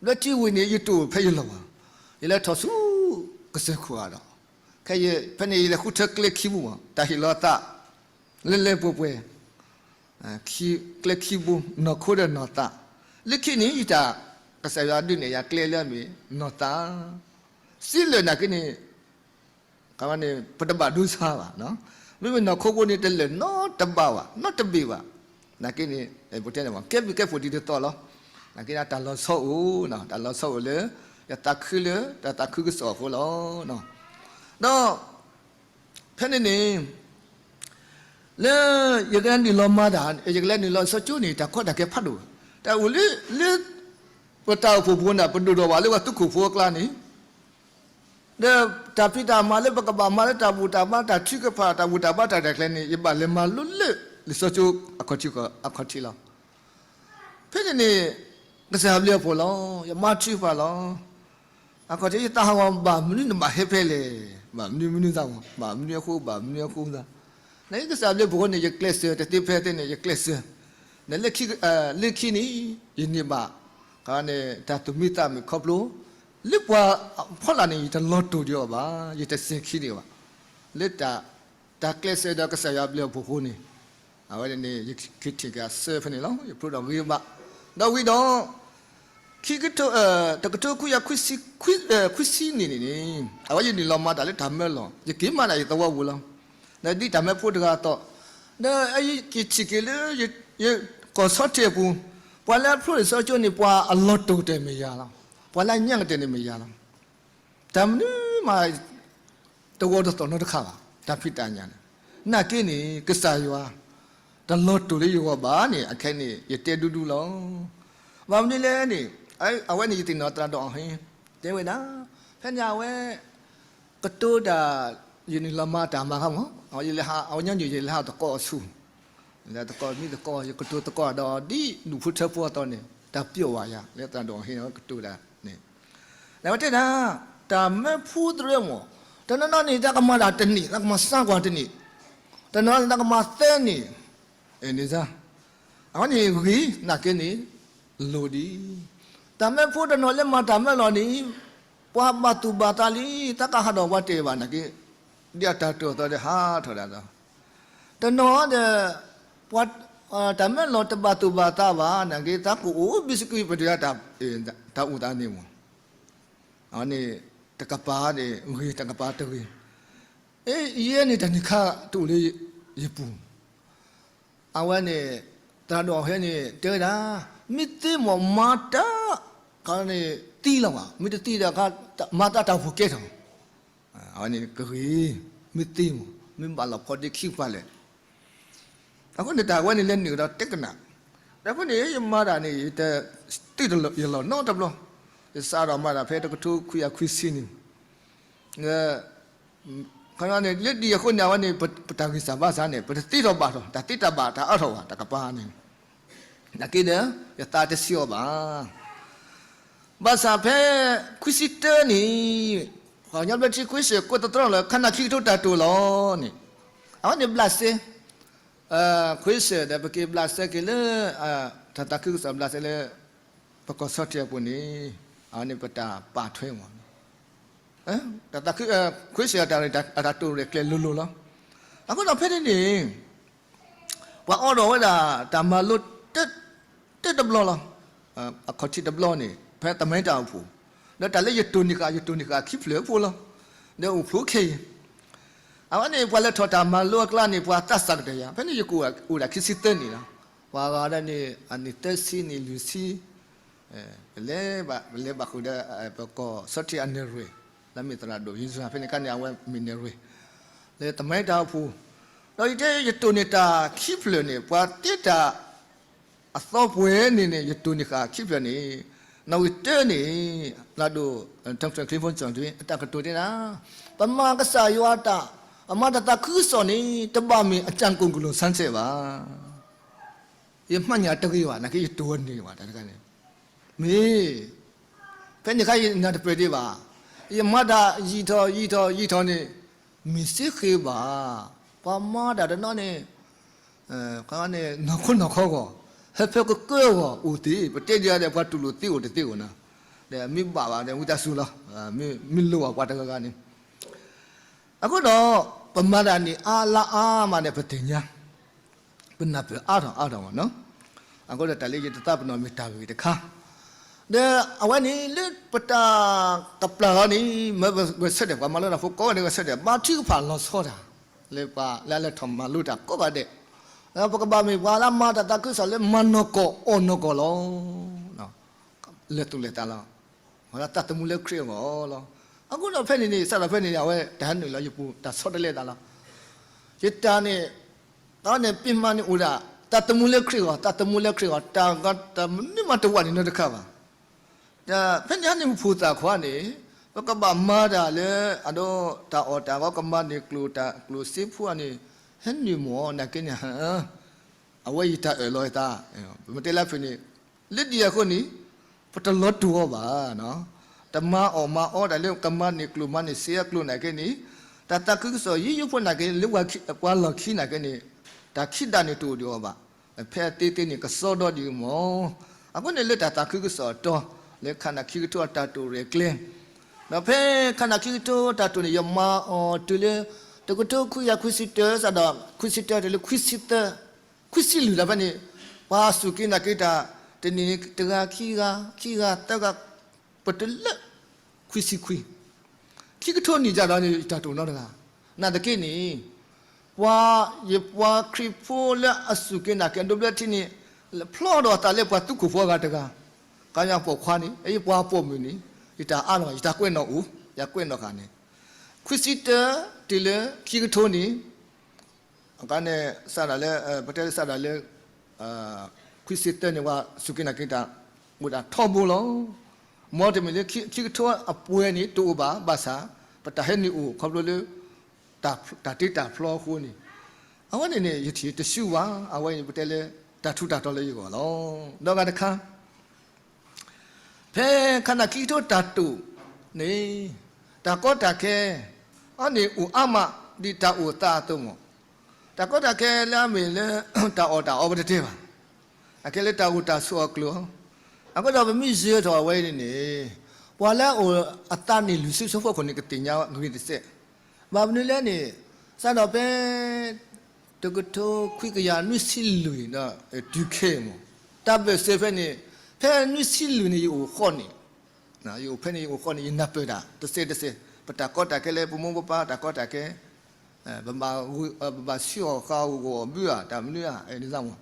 ဘျၢထံဝံၤန့ၣ် ယတအိၣ်ဖဲယလီၢ်ဘၣ်, ယလဲၤထီၣ်ဆူကစၢၢ်ခိၣ်ဂၤဒီး ခဲအံၤ ဖဲန့ၣ်ယလဲၤဃုထၢကျဲခံဘိမး တၢ်ဟ့ၣ်လီၤသး လၢလၢပှဲၤပှဲၤ ကျဲခံဘိ နီၢ်ခိဒီးနီၢ်သး, လၢခံန့ၣ် ယတၢ် ကစၢ်ယွၤဒုးနဲၣ်ယၤကျဲလၢအမ့ၢ်နီၢ်သး, စံးလၢာ်နာ်က့န့ၣ် ပတဘၣ်ဒိဆါဘၣ်, မ့မ့ၢ်နီၢ်ခိဖိန့ၣ် တလၢာ်နီတဘ့ၣ်ဘၣ်, နီတဘ့ၣ်ဘၣ်, နာ်က့န့ၣ် ပတဲန့ၣ် ကဲဘျုးကဲဖှိၣ်ဒ်သိးသိးလီၤ, နာ်က့န့ၣ် တၢ်လီၤဆီအိၣ်, တၢ်လီၤဆီအိၣ်လၢ ယသးခုလၢ တၢ်သးခုကစီၣ်အဃိလီၤ. ဒီး ဖဲန့ၣ်န့ၣ် လၢ ယကလဲၤနုာ်လီၤမၤတၢ် ယကလဲၤနုာ်လီၤစီကၠိန့ၣ် တၢ်ကီတၢ်ခဲဖးဒိၣ်, တၢ်အိၣ်လၢ လၢ ပတၢ်အိၣ်ဖှိၣ်ပူၤန့ၣ် ပဒိၣ်ထီၣ်ဘၣ်လၢပှၤသုးခိၣ်ဖိအကျါန့ၣ်, ဒီးတၢ်ဖံးတၢ်မၤလၢပကဘၣ်မၤလၢတၢ်ဘူၣ်တၢ်ဘါတၢ်ထုကဖၣ် တၢ်ဘူၣ်တၢ်ဘါတၢ်ရဲၣ်ကျဲၤန့ၣ် ယဘၣ်လဲၤမၤလိလၢ လံာ်စီကၠိ အခီၣ်ထံးလီၤ. ဖဲန့ၣ်န့ၣ် ကစၢ်ဘျုးအဖှိၣ်လီၤ, ယမၤထုကဖၣ်လီၤ. အခီၣ်ထံးယသးဟးဂီၤ ဘၣ်မနုၤနဘၣ်ဟဲဖဲလဲၣ်, ဘၣ်မနုၤမနုၤသးမး, ဘၣ်မနုၤအဃိ ဘၣ်မနုၤအဃိသး, နာ်က့ကစၢ်ဘျုးအဖှိၣ်န့ၣ် ယကျဲးစၢးတသ့ဖဲသ့န့ၣ် ယကျဲးစၢး, ဒီးလၢခံန့ၣ် ယန့ၢ်ဘၣ် န့ၣ် တၢ်သူၣ်မံသးမုာ်ခီဖျိ လၢပှၤအဖီလာ်န့ၣ် ယတလီၤတိာ်ဒံးအီၤဘၣ်, ယတစဲၤခံဒံးဘၣ်, လၢ တၢ်ကျဲးစၢးဒီးကစၢ်ယွၤအဘျုးအဖှိၣ်အဃိန့ၣ်, အဝဲန့ၣ် ယကထံၣ်က့ၤအဆၢဖဲန့ၣ်လီၤ. ယဖျိဒီးဂ့ၤဘၣ်, ဒီးဝံၤဒီး ခံကထိ တကထိခွံကယၤခွံဆံနံၣ်န့ၣ်န့ၣ် အဝဲယနုာ်လီၤမၤတၢ်လၢတၢ်မၢလီၢ်, ယက့ၤမၤတၢ်ယသဝီပူၤလီၤ. ဒီးဒ်တၢ်မၢဖိတဂၤအသိး, ဒီးယက့ၤထံၣ်က့ၤလၢ ယကီၢ်ဆီထံးအပူၤ, ပှၤလၢအဖျိလံာ်စီကၠိန့ၣ် ပှၤအလီၤတိာ်ကတၢၢ်မ့ၢ်ယၤလီၤ, ပှၤလၢအညံကတၢၢ်န့ၣ်မ့ၢ်ယၤလီၤ. တၢ်မနုၤမး တဂီၤတသီၣ်နီတခါဘၣ်, တၢ်ဖံးတၢ်ညၣ်န့ၣ်, နာ်က့န့ၣ် ကစၢ်ယွၤ တလီၤတိာ်လၢယဂီၢ်ဘၣ်န့ၣ် အခဲအံၤန့ၣ် ယတဲဒူဒူလီၤ. ဘၣ်မနုၤလဲၣ်န့ၣ်, အဝဲန့ၣ်ယသ့ၣ်နီၣ်သရၣ်ဒိၣ်အီၣ်ဟ့ၣ် တဲဝဲဒၣ်, ဖဲန့ၣ်အဝဲ ကတိၤတၢ်, ယန့ၣ်လီၤမၤတၢ်မၤခါမး, ယလဲၤဟးအဝဲညီနုၢ်ယလဲၤဟးသကိးအဆူၣ်, လဲၤသကိးမံသကိး ယကတိၤသကိးဒီးဒ်ဒူၣ်ဖိထၢဖိအသိးန့ၣ် တၢ်ပျိာ်ဘၣ်ယၤ လၢသရၣ်ဒိၣ်အီၣ်ဟ့ၣ်န့ၣ် အဝဲကတိၤတၢ်န့ၣ်, အဝဲတဲဒၣ်, တၢ်မၢဖိတရၢမး, တနီၤနီၤန့ၣ် တၢ်ကမၤတၢ်တနံၣ် တၢ်ကမၤသၢကွၢ်တနံၣ်, တနီၤန့ၣ် တၢ်ကမၤသၢနံၣ်, န့ၣ်စါ အဝဲန့ၣ်ဂ့ၤ နာ်က့န့ၣ် လိၤဒံး, တၢ်မၢဖိတနီၤလၢမၤတၢ်မၢလီၤန့ၣ် ပှၤဘၣ်သူၣ်ဘၣ်သးလံ တၢ်ကဟးဒီးပှၤတဲာ်ဘၣ်နာ်က့, ဒ်အတၢ်တိာ်အသိးဒီးဟးထီၣ်ဒၣ်လီၤ, တနီၤဒီး ပှၤတၢ်မၢလီၤတဘၣ်သူၣ်ဘၣ်သးဘၣ်နာ်က့ တၢ်ကအိၣ်ဘံစကွံပတဂၤ တၢ်အိၣ်သးန့ၣ်မး, အဝဲန့ၣ် တကပၤန့ၣ်ဂ့ၤ တကပၤတဂ့ၤ, ယဲန့ၣ်တၢ်န့ၣ်ခါတအိၣ်လၢယပူၤ အဝဲန့ၣ် သရၣ်ဒိၣ်အီၣ်ဟ့ၣ်န့ၣ် တဲဝဲဒၣ်, မ့ၢ်သ့မး မၤတၢ် ခါန့ၣ်သံလီၤဘၣ်, မ့ၢ်တသံဒီး မၤတၢ်တၢ်အိၣ်ဖှိၣ်ကဲထီၣ်, အဝဲန့ၣ်ကဂ့ၤ, မ့ၢ်သ့မး မ့ၢ်ဘၣ်လီၤဖီဒ့ခံကပၤလဲၣ်, အဃိန့ၣ်တၢ်ဝဲန့ၣ်လဲၤနုာ်ဒီးတဲကနၣ်, ဒီးဖဲန့ၣ် ယမၤတၢ်န့ၣ် ယတသ့ၣ်ယလီၢ်နီတဘျီ, ယစးထီၣ်မၤတၢ်ဖဲတကထိခွံကယၤခွံဆံန့ၣ် ခီန့ၣ် လၢဒ်အဃိန့ၣ် အဝဲန့ၣ် ပတၢ်ဂံၢ်စၢ်ဘါစၢ်န့ၣ် ပတသ့ထီၣ်ဘၣ်ထီၣ် တၢ်သ့တၢ်ဘၣ်တၢ်အါထီၣ်ဘၣ် တၢ်ကပၤန့ၣ်, နာ်က့ဒီး ယသးတဆံးအီၤဘၣ်. ဘၣ်ဆၣ်ဖဲ ခွံဆံတၢနံၣ် ပှၤကညီဘျၢထံခွ့စၢၣ်ကိးသတြီလၢ ခါနၢ်ခံကထိတၢ်တိာ်လီၤန့ၣ်, အဝဲန့ၣ်ဘျးစဲ ခွ့စၢၣ်ဒီး ပက့ၤဘျးစဲက့ၤလၢ တၢ်သးခုကစီၣ်ဘျးစဲလၢ ပကီၢ်ဆီထံးအပူၤန့ၣ် အဝဲန့ၣ်ပတၢ်ပာ်ထွဲမး တၢ်သးခု ခွ့စၢၣ်အတၢ် အတၢ်တိာ်ရဲၣ်ကျဲၤလိၤလိၤလီၤ. အဃိဒီးဖဲန့ၣ်န့ၣ် ပှၤအိးထီၣ်ဝဲဒၣ်တၢ်မၤလိ တၢတဘျီလီၤ. အခီၣ်ထံးတဘျီန့ၣ် ဖဲသမိုင်းတၢ်အိၣ်ဖှိၣ်, ဒီးတၢ်လၢယတိၢ်န့ၢ်ဃာ် ယတိၢ်န့ၢ်ဃာ်ခံဖျၢၣ်ဖိလီၤ. ဒီးအိၣ်ဖှိၣ်ခဲအံၤ အဝဲန့ၣ် ပှၤလဲၤထီၣ်တၢ်မၤလိအကျါန့ၣ် ပှၤသးစၢ်ကတၢၢ်ယၤ ဖဲန့ၣ်ယကအိၣ်ဒၣ်ခံဆံသၢနံၣ်လီၤ. ပှၤဂၤဒၣ်န့ၣ် အနံၣ်သၢဆံနံၣ်လွံၢ်ဆံ ပလဲၤဘၣ်ဃုာ်ဒီး ပကီၢ်ဆီထံးအနဲၣ်ရွဲၣ် လၢမ့ၢ်သရၣ်ဒိၣ်ယ့ၣ်ၡူး ဖဲန့ၣ်အခါန့ၣ် အဝဲမ့ၢ်နဲၣ်ရွဲၣ် လၢသမိုင်းတၢ်အိၣ်ဖှိၣ်, ဒီးယတဲယတိၢ်န့ၢ်တၢ်ခံဖျၢၣ်န့ၣ် ပှၤတဲတၢ်အသီပှဲၤန့ၣ်န့ၣ် ယတိၢ်န့ၢ်ဃာ်ခံဖျၢၣ်န့ၣ်, နီၣ်ဂံၢ်တၢန့ၣ် လၢဒိၣ် ထၢၣ်ချ့ဖိကၠီၣ်ဒွံ အတၢ်ကတိၤတဲဒၣ်, ပမၤကစၢ်ယွၤအတၢ်, အမၤတၢ်သးခုကစီၣ်န့ၣ် တဘၣ်မ့ၢ်အကၢ်ကိၣ်ကလိာ်ဆန်းဆဲးဘၣ်. ယမၤညၣ်တဂ့ၤဘၣ် နာ်က့ယတိၢ်န့ၢ်ဘၣ်တၢ်တခါန့ၣ်, မ့ၢ် ဖဲန့ၣ်အခါယနၢ်တပၢၢ်ဒံးဘၣ်, ယမၤတၢ်ယံာ်ထီၣ်ယံာ်ထီၣ်ယံာ်ထီၣ်န့ၣ်, မ့ၢ်စ့ဃ့ဘၣ်, ပှၤမၤတၢ်တနီၤန့ၣ် န့ၣ် နီၢ်ခိနီၢ်ခီဂီၢ်, ဟၢဖၢကကၢဂီၢ်အိၣ်သ့, ပတဲဒ်န့ၣ် ပှၤတူၢ်လိာ်သ့အိၣ်တသ့အိၣ်နီၤ, ဒီးမ့ၢ်ဘၣ်ဘၣ်ဒီး ဝံသးစူၤလီၤ, မ့ၢ်လိၣ်ဘၣ်ပှၤတဂၤဂၤန့ၣ်, အဃိဒီး ပမၤတၢ်န့ၣ်အါလါအါမးန့ၣ် ပသ့ၣ်ညါ, ပနၢ်ပၢၢ်အါထီၣ်အါထီၣ်မးနီၤ, အဃိဒီးတၢ်လၢယတသးပ့ၤနီၣ်မ့ၢ်တၢ်ဂ့ၢ်တခါ, ဒီးအဝဲန့ၣ်လၢပတၢ်ကပျၢ်လီၤန့ၣ် မ့ၢ်ဂဲၤဆၢထၢၣ် ပှၤမၤလိတၢ်ဖိကိးဂၤဒဲးဂဲၤဆၢထၢၣ် ဘါထုကဖၣ်လီၤဆီတၢ်, လၢပှၤလၢအလဲၤထီၣ်မၤလိတၢ်ကိးဂၤဒဲး, ဒီးပကဘၣ်မ့ၢ်ပှၤလၢအမၤတၢ်သးခုကစီၣ်လၢမၤနီၢ်ကီၢ်အီၣ်နီၢ်ကီၢ်လီၤ. လဲၤသူၣ်လဲၤသးလီၤ, သးသမူလၢခရံာ်အဂီၢ်လီၤ. အဃိဒီးဖဲန့ၣ်န့ၣ် စးထီၣ်ဖဲန့ၣ်န့ၣ် အဝဲတၢ်ဟဲနုာ်လီၤယပူၤ တၢ်ဆီတလဲသးလီၤ. ယတၢ်န့ၣ် အဝဲန့ၣ် ပ့ၢ်မၤန့ၣ်အိၣ်ဒၣ် သးသမူလၢခရံာ်အဂီၢ် သးသမူလၢခရံာ်အဂီၢ် တၢ်ဂီၤတၢ်မနုၤမးတဝးန့ၣ်နီတခါဘၣ်. ဒီးဖဲန့ၣ်ဟဲန့ၣ် ပဖိသၣ်ခွါန့ၣ် ပကဘၣ်မၤတၢ်လၢ အဒိ တၢ်အီၣ်တၢ်အီကမၤန့ၢ်ကျိၣ်တၢ်ကျိၣ်စ့ဖိန့ၣ် ဟဲနုာ်မ့ၢ်နာ်က့န့ၣ် အဝဲယတၢ်အၢၣ်လီၤယသး, ပမ့ၢ်တဲလၢဖုၣ်န့ၣ် လၢဒ်အဃိန့ၣ် ပတလီၤတူာ်အီၤဘၣ်. တမၤအီၣ်မၤအီတၢ်လၢကမၤန့ၢ်ကျိၣ်မၤန့ၢ်စ့အကျိၤနာ်က့န့ၣ် တၢ်သးခုကစီၣ်ယိယိဖိနာ်က့ လၢပှၤလီၢ်ခံနာ်က့န့ၣ် တၢ်ခံးဒၣ်န့ၣ်တအိၣ်ဒံးအီၤဘၣ်. ဖဲအသ့သ့န့ၣ် ကစီဒီဒံးမ့ၢ် အဃိန့ၣ်လၢတၢ်သးခုကစီၣ်အတီၤ လၢခါနၢ်ခံကထိအတၢ်တိာ်ရဲၣ်ကျဲၤ ဒီးဖဲခါနၢ်ခံကထိတၢ်တိာ်န့ၣ် ယမၤအီၤတုၤလၢ တကထိခွံကယၤခွံဆံတၢ စးဒီး ခွံဆံတၢတုၤလၢ ခွံဆံလွံၢ်လီၤဖဲန့ၣ် ပှၤစူၢ်က့ၤနာ်က့ၤတၢ် တနံၣ်န့ၣ်တဂၤခံဂၤ ခံဂၤသၢဂၤ ပတုၤလၢ ခွံဆံခွံ ခံကထိနံၣ်ယၤဒီးန့ၣ် ယတၢ်တိာ်နီတဂၤ နာ်သက့န့ၣ် ပှၤ ယပှၤခရံာ်ဖိလၢအစူၢ်က့ၤနာ်က့ၤအဒိဘျၢထံန့ၣ် ဖျီဒီးအသးလၢပှၤသူခိၣ်ဖိအဂၤတဂၤ ကညီပိာ်ခွါန့ၣ် ယပှၤပိာ်မုၣ်န့ၣ် ယတၢ်အါလီၤ ယတၢ်ကွဲးနီၣ်အိၣ် ယကွဲးနီၣ်ဃာ်န့ၣ် ခွံဆံတၢ တုၤလၢခံကထိန့ၣ် အခါန့ၣ် စးဒၣ်လၢ ပတဲလၢစးဒၣ်လၢ ခွံဆံတၢန့ၣ် ပှၤစူၢ်က့ၤနာ်က့ၤတၢ် အိၣ်ဒၣ်ထီဘိလီၤ. မ်တမ့ၢ်လၢခံကထိအပှဲၤန့ၣ်တအိၣ်ဘၣ်, ဘၣ်ဆၣ် ပတၢ်ဟဲနုာ်အိၣ်ခီဖျိလၢ တၢ်တ့တၢ်ဖျီအဃိန့ၣ်, အဝဲန့ၣ်န့ၣ် ယထံၣ်တဆူဘၣ်, အဝဲန့ၣ်ပတဲလၢ တၢ်ထူးတၢ်တီၤလၢယဂီၢ်လီၤ. ဒီးဂၤတခါ ဖဲခါနၢ်ခံကထိတၢ်တိာ်န့ၣ် တၢ်ကီတၢ်ခဲ အန့ၣ်အိၣ်အါမး ဒ်တၢ်အိၣ်သးအသိးမး, တၢ်ကီတၢ်ခဲလၢအမ့ၢ်လၢ တၢ်အီၣ်တၢ်အီပတတဲဘၣ်, အခဲလၢတၢ်အိၣ်တၢ်ဆိးအကျိၤ, အဃိဒီးပမ့ၢ်ယၢၤထီၣ်အဝဲန့ၣ်န့ၣ် ပှၤလၢအအိၣ်အသးန့ၣ် လွံၢ်ဆံဖိအခိၣ်န့ၣ် ကသ့ၣ်ညါဂ့ၤတစဲး, ဘၣ်မနုၤလဲၣ်န့ၣ် စးထီၣ်ဖဲ တကထိခွံကယၤနွံဆံလွံၢ်ဒီး တုၤခဲအံၤမး, တၢ်ဘၢၣ်စၢၤဖဲန့ၣ်, ဖဲနွံဆံလွံၢ်န့ၣ် ယအိၣ်ဃီန့ၣ်, ယအိၣ်ဖဲန့ၣ် ယအိၣ်ဃီန့ၣ် ယနၢ်ပၢၢ်တၢ်တစဲးတစဲး, ပတၢ်ကီတၢ်ခဲလၢပမိၢ်ပပၢ်တၢ်ကီတၢ်ခဲ, ပဘၣ်ဆူအီၣ်ဃာ်အီၣ်ဂီၢ်အီၣ်ဘုဧါ တၢ်မနုၤဧါ န့ၣ်မး,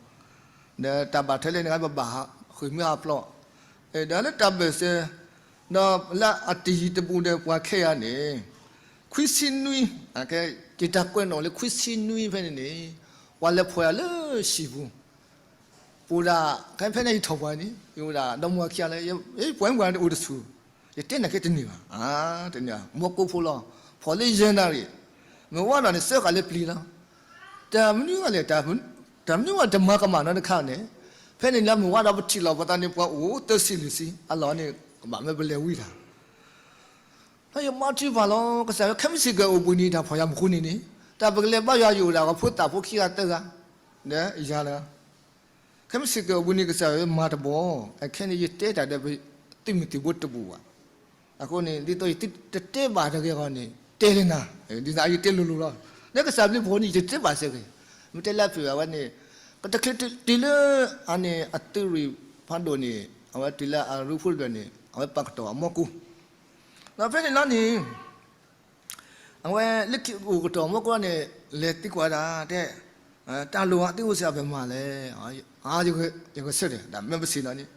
ဒီးတၢ်ဘၣ်ထွဲလၢန့ၣ် ပဘၣ်ဃ့ၢ်မှံဟးဖျိး, ဒီးလၢတၢ်ဘၢၣ်စၢၤ ဒီးလၢအတယံၤတဘူးဒီးပှၤခဲအံၤန့ၣ်, ခွံဆံနွံ, ယတၢ်ကွဲးနီၣ်လၢခွံဆံနွံဖဲန့ၣ်န့ၣ်, ပှၤလဲၤဖီၣ်ယၤလၢဟံၣ်ပူၤ, ပအိၣ်ဒၣ်, ခဲဖဲန့ၣ်ယထီၣ်ပှၤန့ၣ် ယအိၣ်ဒၣ်ဒီမါခံဂၤလၢ ပှၤမုၢ်ဂၤန့ၣ်အိၣ်တဆူၣ်, ယတဲန့ၢ်က့ၤတန့ၢ်ဘၣ်, တန့ၢ်, မီၢ်ကိၢ်ဖိလီၤ, ဖီၣ်လၢယဲၢ်နၣ်ရံၣ်, မ့ၢ်ဝဲဒီးန့ၣ် စၢဃာ်လၢပျံၤလီၤ, တၢ်မနုၤဂၤလဲၣ်, တၢ်မနုၤဂၤတမၤကမၣ်နီတခါန့ၣ်, ဖဲန့ၣ်လၢမ့ၢ်ဝဲဒီးပထံၣ်လီၤပသးန့ၣ် ပှၤအိၣ်သၢဆံလွံၢ်ဆံ, အလီၢ်န့ၣ် ကဘၣ်မ့ၢ်ပလဲၤဝံၤတၢ် ဒီးယမၤထံပှၤလီၤ, ကစၢ်ယွၤ ခဲမုၢ်ဆ့ၣ်ကဲၤအိၣ်ဘှံးနံၤတၢ်ဖီၣ်ယၤမူခိၣ်န့ၣ်န့ၣ်, တၢ်ပကလဲၤဘါယွၤယအိၣ်ဒၣ်ပှၤဖိသၣ်ဖိခံဂၤသၢဂၤ, ဒီးယၤလၢ, ခဲမုၢ်ဆ့ၣ်ကဲၤအိၣ်ဘှံးနံၤ ကစၢ်ယွၤမၤတဘီ, အခဲန့ၣ် ယတဲတၢ်ဒီးပသုးမုၢ်သံၣ်ဘိတဘူးဘၣ်, အဃိန့ၣ် ဒ်သိးယတတဲဘၣ်တဂ့ၤအဂီၢ်န့ၣ် တဲလၢနၤ, ဒ်သိးယတဲလိၤလိၤလီၤ, လၢကစၢ်ဘျုးဖှိၣ်န့ၣ် ယတတဲဘၣ်စ့ၢ်ကီး, မ့ၢ်တဲလၢအဖုၣ်အဝဲန့ၣ်, ကတချုးတုၤလၢ, အန့ၣ်အသုးရ့ၣ်ဖးဒိၣ်န့ၣ် အဝဲတုၤလၢအရူဖိတဖျၢၣ်န့ၣ် အဝဲပာ်ကတီၢ်အမီၢ်ကိၢ်, ဒီးဖဲန့ၣ်လီၤန့ၣ် အဝဲလၢခံအိၣ်ကတီၢ်မီၢ်ကိၢ်န့ၣ် လဲၤသံကွၢ်ဒၣ်တဲ, တၢ်လိၣ်အသုအိၣ်စ့ၢ်ကီးပမၤလဲၣ်, ယဂဲၤဆၢထၢၣ် တၢ်မ့ၢ်ပစံးလီၤန့ၣ်,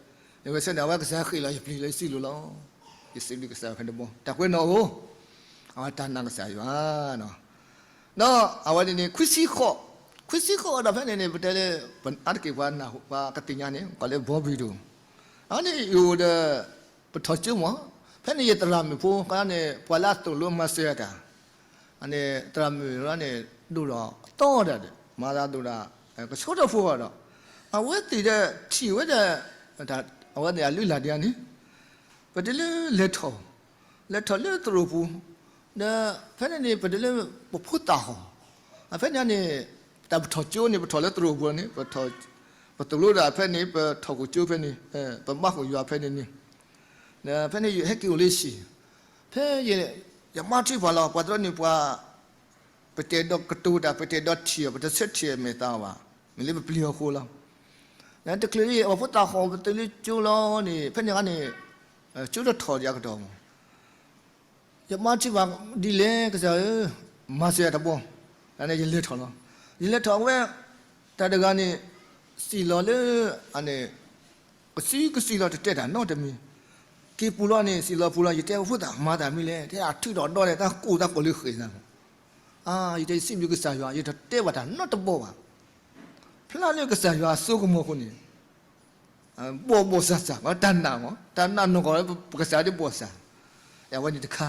ယဂဲၤဆၢထၢၣ် အဝဲကစၢ်ဃ့ၢ်လီၤယပျံၤလီၤယစုလိၤလီၤ, ယစံးဘျုးကစၢ်ဖဲတဘီ တၢ်ကွဲးနီၣ်အိၣ်, အဝဲတၢ်နာ်ကစၢ်ယွၤ ဒီးအဝဲန့ၣ်န့ၣ် ခွံဆံဃိး, ခွံဆံဃိးဒီးဖဲန့ၣ်န့ၣ် ပတဲလၢ, အါတက့ၢ်ပှၤနာ်ပှၤကသ့ၣ်ညါန့ၣ် ကီးလၢဘီဘံၣ်ဒိၣ်, အန့ၣ်ယအိၣ်ဒီး, ပထီၣ်ကၠိမး, ဖဲန့ၣ်ယသရၣ်မုၣ်ဖိန့ၣ် ပှၤလၢအသိၣ်လိမၤစၢၤယၤတၢ်, အန့ၣ်သရၣ်မုၣ်န့ၣ် ဒိၣ်ဒီးအသီဒၣ်ဒီး မၤသးဒိၣ်ဒၣ်, ကဆိထီၣ်ဖိဒီး, အဝဲသ့ၣ်ဒီးထံၣ်ဝဲဒီး, အဝဲသ့ၣ်အလုၢ်အလၢ်ဒ်န့ၣ်, ပတုၤလၢလဲၤထီၣ်, လဲၤထီၣ်လၢသရိာ်ပူၤ, ဒီးဖဲန့ၣ်န့ၣ် ပတုၤလၢပဖိသၣ်ဟီၣ်, ဖဲန့ၣ်န့ၣ်, တၢ်ပထီၣ်ကၠိန့ၣ် ပထီၣ်လၢသရိာ်ပူၤန့ၣ်, ပသိၣ်လိဒၣ်ဖဲန့ၣ် ပထီၣ်ကၠိဖဲန့ၣ်, ပဘါဃုာ်ယွၤဖဲန့ၣ်န့ၣ်, ဒီးဖဲန့ၣ်ယဟဲက့ၤအိၣ်လၢဟံၣ်, ဖဲယ, ယမၤထံပှၤလီၤ ပှၤတရၢန့ၣ်ပှၤ, ပတဲဒီးကတိၤတၢ် ပတဲဒီးထံၣ်အီၤ ပတဆၢထံၣ်အမဲာ်သးဘၣ်, မ့ၢ်လၢပပျံၤအီၤအဃိလီၤ, တချုးလၢယပဖိသၣ်ဟီၣ်ပတုၤလၢကၠိလီၤန့ၣ် ဖဲန့ၣ်အခါန့ၣ်, ကၠိတထီၣ်ဒံးအကတီၢ်မး ယမၤထံပှၤဒ်လဲၣ်ကစၢ်ဧၢ, မၤစၢၤယၤတဘီ, န့ၣ်ယလဲၤထီၣ်လီၤ, ယလဲၤထီၣ်အဝဲ, တၢ်တဂၤန့ၣ်, စံၣ်လီၤလၢ, အန့ၣ်, ကစုကစံၣ်လီၤတတဲတၢ်နီတမံၤ, က့ၤပူၤလီၤန့ၣ် စံၣ်လီၤပူၤလီၤ ယတဲဖိသၣ်မၤတၢ်မနုၤလဲၣ် တဲအထုးထီၣ်ဒီးန့ၣ် တၢ်ကိၢ်တၢ်ကိၢ်လၢဃဲၣ်သး, အါ ယတဲယစံးဘျုးကစၢ်ယွၤ ယတတဲဘၣ်တၢ်နီတဘီဘၣ်, ဖျါလၢကစၢ်ယွၤအစိကမီၤအဃိန့ၣ် ဘီၣ်ဘီၣ်စၢ်စၢ် တၢ်နာ်မး တၢ်နာ်နီၢ်ကီၢ်လၢပကစၢ်ဒ်ဘီၣ်စၢ်, အဝဲန့ၣ်တခါ,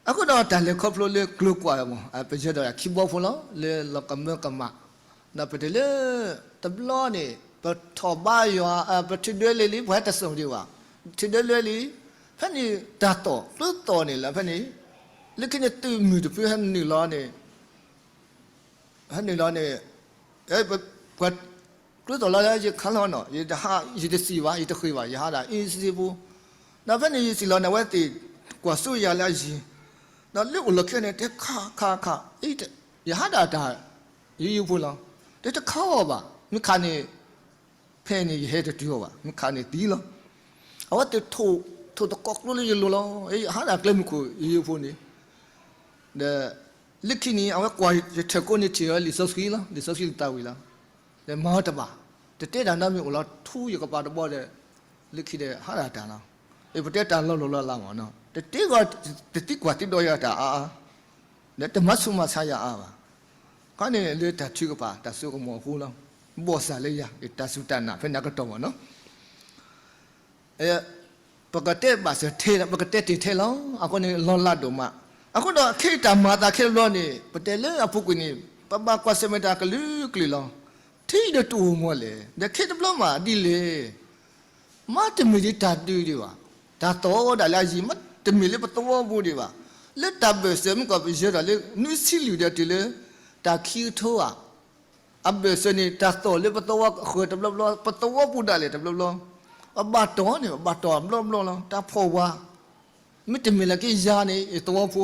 အဃိဒီးတၢ်လဲၤခီဖျိလၢကျိၤကွာ်မး ပယဲၢ်ဒီးခံဘီဖိလီၤ လၢလီၤကမၢကမၣ်, ဒီးပတုၤလၢ, တဘျီန့ၣ် ပထီၣ်ဘါယွၤ ပထုးဒွဲလၢလံ ပှၤဟဲတစိၢ်ဒံးဘၣ်, ထုးဒွဲလၢလံ, ဖဲန့ၣ်တၢ်သီၣ် ကျိသီၣ်န့ၣ်လၢဖဲန့ၣ်, လၢခံန့ၣ်သုးမုၢ်တဖုဟဲနုာ်လီၤန့ၣ် ဟဲနုာ်လီၤန့ၣ်, ပှၤကျိသီၣ်လီၤလၢယခါလီၤနီၤ ယတဟး ယတစံးဘၣ် ယတဃ့ဘၣ် ယဟးဒၣ်အ့စ့ပူၤ, ဒီးဖဲန့ၣ်ယစံးလီၤန့ၣ် အဝဲသ့ၣ်ကွၢ်စိယၤလၢအယံၤ, ဒီးလၢအိၣ်လီၢ်ခံန့ၣ် တဲခးခးခး, ယဟးဒၣ်တၢ်, ယယိဖိလီၤ, တဲတခးအီၤဘၣ် မ့ၢ်ခးန့ၣ်, ဖဲန့ၣ်ယဟဲတတုၤအီၤဘၣ် မ့ၢ်ခးန့ၣ်သံလီၤ, အဝဲသ့ၣ်ထိၣ်သကိးကျိလၢယလိၤလီၤ ယဟးဒၣ်ကျဲမုၢ်ခိၣ် ယယိဖိန့ၣ် ဒီး, လၢခံန့ၣ် အဝဲကွၢ်ယထၢၣ်ကိးန့ၣ်ထံၣ်အီၤလံာ်စီဆှံလီၤ လံာ်စီဆှံလၢသးဝံၣ်လီၤ, ဒီးမၤအီၤတဘၣ်, တတဲတၢ်နီတမံၤအိၣ်လီၤထူယကပၤတဘီဒီး, လၢခံဒီးဟးဒၣ်တၢ်လီၤ, ပတဲတၢ်လီၤလိၤလီၤလးမးနီၤ တတဲဂီၤ, တသံကွၢ်သံဒိးယၤတၢ်အါအါ, ဒီးတမၤဆူးမၤဆါယၤအါဘၣ်, ခါန့ၣ်လၢတၢ်ထုကဖၣ်တၢ်စိကမီၤအဃိလီၤ, ဘီၣ်စၢ်လၢယၤ ယတၢ်စူၢ်တၢ်နာ်ဖဲန့ၣ်အကတီၢ်မးနီၤ ပကတဲဘၣ်စၢၤထဲလီၤ, ပကတဲတ့ၢ်ထဲလီၤ. အဃိန့ၣ်လီၤလးဒိၣ်မး. အဃိဒီးခဲအံၤတၢ်မၤအသးခဲလၢာ်န့ၣ် ပတဲလၢအပူၤကွံာ်န့ၣ် ပဘၣ်ကွၢ်ဆၢၣ်မဲာ်တၢ်ကလုာ်ကလုာ်လီၤ. ထဲအံၤဒီးတအိၣ်မီၢ်လဲၣ်, ဒီးခဲတဘျီမးဒ်လဲၣ် မ့တမ့ၢ်ဒ်တၢ်ဒုးဒံးဘၣ်, တၢ်သီၣ်ဒၣ်လၢအယံၤ မ့တမ့ၢ်လၢပသဝီပူၤဒံးဘၣ်, လၢတၢ်ဘၢၣ်စၢၤမ့ၢ်ကီး ပယၢၤဒီးလၢနွံဆံလွံၢ်ဒီးတုၤလၢ တၢ်ခံကထိဧါ, အဘၢၣ်စၢၤန့ၣ် တၢ်သီၣ်လၢပသဝီဃၢၤတဘျီဘျီ, ပသဝီပူၤဒၣ်လဲာ်တဘျီဘျီ, ပဘၣ်တီၢ်န့ၣ် ပဘၣ်တီၢ်ဘျီဘျီလီၤ. တၢ်ဖီၣ်ဝါ မ့တမ့ၢ်လၢက့ယၤန့ၣ် ယသဝီဖိ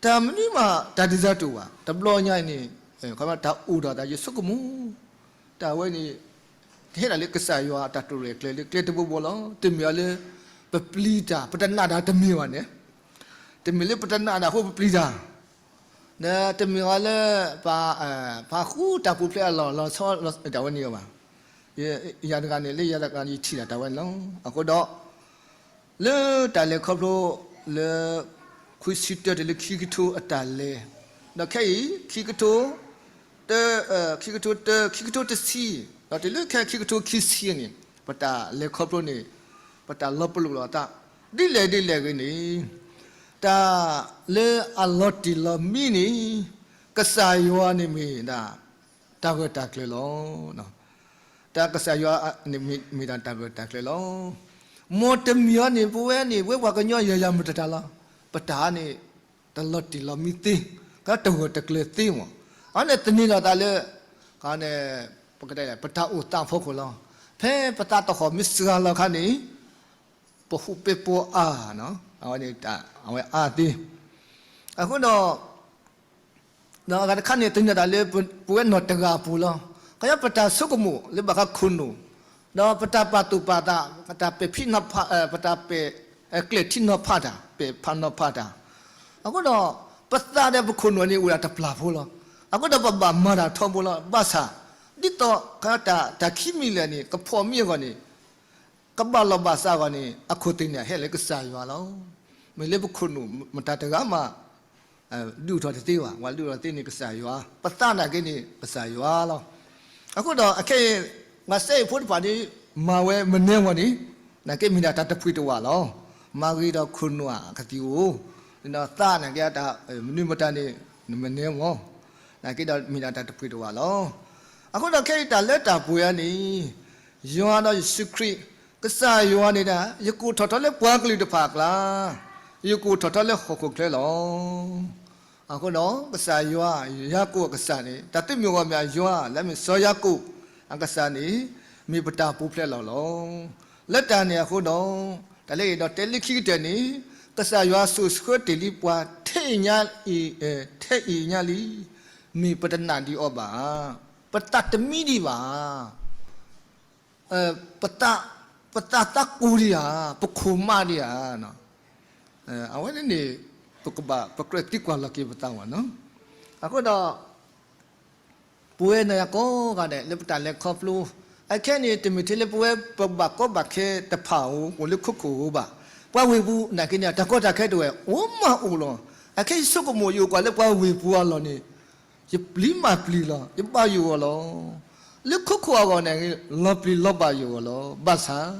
တၢ်မနုၤမးတၢ်ဒုးစၢၤတအိၣ်ဘၣ်. တဘျီညါအံၤန့ၣ် တၢ်အိၣ်ဒီးတၢ်ယဆိကမိၣ်, တၢ်ဝဲန့ၣ် ဟဲဒၣ်လၢကစၢ်ယွၤအတၢ်တိာ်ရဲၣ်ကျဲၤလၢကျဲတဘိဘိလီၤ. တမ့ၢ်အီၤလၢ ပပျံၤတၢ် ပတနာ်တၢ်တမ့ၢ်ဘၣ်န့ၣ်, တမ့ၢ်လၢပတနာ်တၢ်အဃိပပျံၤတၢ်, ဒီးတမ့ၢ်အီၤလၢ ပ ပာ်ဃုာ်တၢ်ပူၤဖျဲးအလီၢ်လီၤဆီတၢ်ဝဲန့ၣ်ဘၣ်. ယၤတဂၤန့ၣ် လၢယၤတဂၤန့ၣ် ယထံၣ်ဒၣ်တၢ်ဝဲန့ၣ်လီၤ. အဃိဒီး လၢတၢ်လဲၤခီဖျိလၢ ခွံဆံတၢတုၤလၢခံကထိအတၢ်လဲၤ, ဒီးခဲအံၤ ခံကထိ ခံကထိတၢ ခံကထိတဆံ, ဒီးတုၤလၢခဲခံကထိခံဆံန့ၣ် ပတၢ်လဲၤခီဖျိန့ၣ် ပတၢ်လီၤပလိာ်လိာ်အသး ဒ်လဲၣ်ဒ်လဲၣ်ဂ့ၤန့ၣ် တၢ်လၢအလီၤတံၢ်လီၤမံန့ၣ် ကစၢ်ယွၤန့ၣ်မ့ၢ်ဒၣ် တၢ်ဂၢၢ်တၢ်ကျၢၤလီၤ. တၢ်ကစၢ်ယွၤန့ၣ်မ့ၢ်တၢ်ဂၢၢ်တၢ်ကျၢၤလီၤ. မ်တမံၤအံၤန့ၣ် ပဝဲန့ၣ် ပဝဲပှၤကညီယၤယၤမတၤတၢ်လီၤ. ပတၢ်န့ၣ် တလီၤတံၢ်လီၤမံသ့, ကတဂၢၢ်တကျၢၤသ့မး. အန့ၣ်သန့ၤလီၤသးလၢ ပကတဲ ပတၢ်အိၣ်သးဖီခိၣ်လီၤ. ဖဲပသးတဟီၣ်မ့ၢ်စှၤလီၤအခါန့ၣ် ပဟူးပဲပီအါ, အဝဲန့ၣ် အဝဲအါသ့. အဃိဒီး ဒီးအဂၤတခါန့ၣ် သန့ၤတၢ်လၢပဝဲနီၢ်တဂၤအပူၤလီၤ. ခီပတၢ်ဆိကမိၣ်လၢဘၣ်ဃးခိၣ်နူာ်, ဒီးပတၢ်ပာ်သူၣ်ပာ်သး, ပတၢ်ပဲာ်ဖံးနီၤဖး, ပတၢ်ပဲာ်ကျဲၣ်ထံနီၤဖးတၢ်, ပဲာ်ဖးနီၤဖးတၢ်. အဃိဒီး ပသးဒီးပခိၣ်နူာ်န့ၣ်အိၣ်ဒၣ်တပျၢ်ဖိလီၤ. အဃိဒီးပဘၣ်မၤတၢ်ထီဘိလီၤ. ဘၣ်ဆၣ် ဒ်သိးတၢ်ခံမံၤလဲၣ်န့ၣ် ကဖီၣ်မံအဂီၢ်န့ၣ် ကဘၣ်လီၢ်ဘၣ်စးအဂီၢ်န့ၣ် အခိၣ်သ့ၣ်န့ၣ် အဟဲလၢကစၢ်ယွၤလီၤ. မ့ၢ်လၢပခိၣ်နူာ်မတၤတဂၤမး ဒုးအိၣ်ထီၣ်တသ့ဘၣ်, ပှၤဒုးအိၣ်ထီၣ်သ့န့ၣ် ကစၢ်ယွၤ, ပသးနာ်က့န့ၣ် ကစၢ်ယွၤလီၤ. အဃိဒီးအခဲအံၤ ပှၤစဲအ့ၣ်ဖိတဖၣ်န့ၣ် မၤဝဲမနဲမီၢ်န့ၣ် နာ်က့မ့ၢ်ဒၣ်တၢ်တပှ့ၤတဝၣ်လီၤ. မၤဂ့ၤဒီးခိၣ်နူာ်အကသံၣ်အိၣ်, ဒီးသးနာ်က့တၢ် မနုၤမတၤန့ၣ် မနဲမီၢ်, နာ်က့ဒီးမ့ၢ်ဒၣ်တၢ်တပှ့ၤတဝၣ်လီၤ. အဃိဒီးခဲအံၤတၢ်လၢတၢ်ပှဲၤအံၤန့ၣ် ယွၤဒီးယ့ၣ်ၡူးခရံာ်, ကစၢ်ယွၤန့ၣ်ဒၣ် ယကအိၣ်ထီၣ်ထီလၢပှၤကလုာ်တဖၣ်အကျါ, ယကအိၣ်ထီၣ်ထီလၢဟီၣ်ခိၣ်ချၢလီၤ. အဃိဒီးကစၢ်ယွၤ, ယၤကိာ်အကစၢ်န့ၣ် တၢ်သုးမုၢ်ဂီၢ်မ့ၢ်ယွၤ, လၢမ့ၢ်စီၤယၤကိာ်အကစၢ်န့ၣ် မ့ၢ်ပတၢ်ပူၤဖျဲးလီၤလီၤ. လၢတၢ်န့ၣ်အဃိဒီး တၢ်လၢအဲၣ်ဒိးတဲလၢခံကတၢၢ်န့ၣ် ကစၢ်ယွၤစိာ်ဆှၢတ့ၢ်လံပှၤထဲအံၤညါအံၤ, ထဲအံၤညါလံ, မ့ၢ်ပတနာ်ဒံးအီၤဘၣ်. ပသးတမံဒံးဘၣ်. ပသး, ပသးသးကိၢ်ဒံးဧါ, ပခိၣ်မးဒံးဧါ. အဝဲန့ၣ်န့ၣ် ပကဘၣ်ပကြၢးသံကွၢ်လီၤက့ၤပသးဝဲနီၤ. အဃိဒီး ပဝဲနၤယၤကိးဂၤဒဲး လၢပတၢ်လဲၤခီဖျိ အခဲအံၤန့ၣ် တမ့ၢ်ထဲလၢပဝဲပဘၣ်ကီဘၣ်ခဲတဖၣ်ဧိၤ အိၣ်လၢခိခိၣ်ဧိၤဘၣ်. ပှၤဝ့ၢ်ပူၤနာ်က့န့ၣ် တၢ်ကီတၢ်ခဲတဝဲ အိၣ်မးအိၣ်လီၤ. အခဲအံၤယဆိကမိၣ် ယအိၣ်ကွၢ်လၢပှၤဝ့ၢ်ပူၤအလီၢ်န့ၣ် ယပျံၤမးပျံၤလီၤ, ယဘၣ်ယိၣ်အီၤလီၤ. လၢခိခိၣ်အဂီၢ်န့ၣ် လီၤပျံၤလီၤဘၣ်ယိၣ်အီၤလီၤ. ဘၣ်ဆၣ်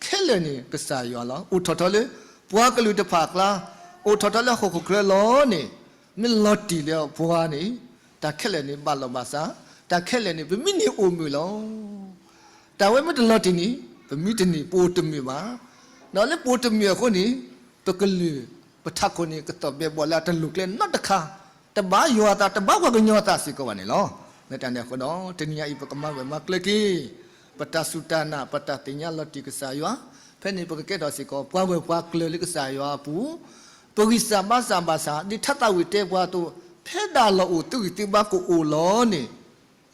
ခဲလၢာ်န့ၣ် ကစၢ်ယွၤလီၤ. အိၣ်ထီၣ်ထီလၢပှၤကလုာ်တဖၣ်အကျါ, အိၣ်ထီၣ်ထီလၢဟီၣ်ခိၣ်ချၢလီၤန့ၣ် မ့ၢ်လီၤတံၢ်လၢပှၤန့ၣ် တၢ်ခဲလၢာ်န့ၣ်ဘၣ်လီၤဘၣ်စး, တၢ်ခဲလၢာ်န့ၣ် ပမံန့ၢ်အိၣ်မုာ်လီၤ. တၢ်ဝဲမ့ၢ်တလီၤတံၢ်န့ၣ် ပမံတန့ၢ် ပအိၣ်တမုာ်ဘၣ်. ဒီးလၢပအိၣ်တမုာ်အဃိန့ၣ် ပကလုၢ်ပထးခိၣ်န့ၣ် ကသီၣ်ဘဲဘီၣ်လၢအတလိၣ်ကျဲနီတခါ, တဘၣ်ယွၤအသး တဘၣ်ပှၤကညီအသးစ့ၢ်ကီးဘၣ်န့ၣ်လီၤ. လၢတၢ်န့ၣ်အဃိဒီး တနံၤအံၤ ပကမၤဂၢၢ်မၤကျၢၤက့ၤ ပတၢ်စူၢ်တၢ်နာ် ပတၢ်သ့ၣ်ညါလီၤတံၢ်ကစၢ်ယွၤ, ဖဲန့ၣ်ပကကဲထီၣ်စ့ၢ်ကီး ပှၤဂၢၢ်ပှၤကျၢၤလၢကစၢ်ယွၤအပူၤ, ပဂံၢ်စၢ်ဘါစၢ်ဘၣ်ဆၣ် ဒ်ထါသးဝံၣ်တဲပှၤအသိး, ဖဲဒၣ်လီၢ်အိၣ်သုဂံၢ်သုဘါကအိၣ်လီၤန့ၣ်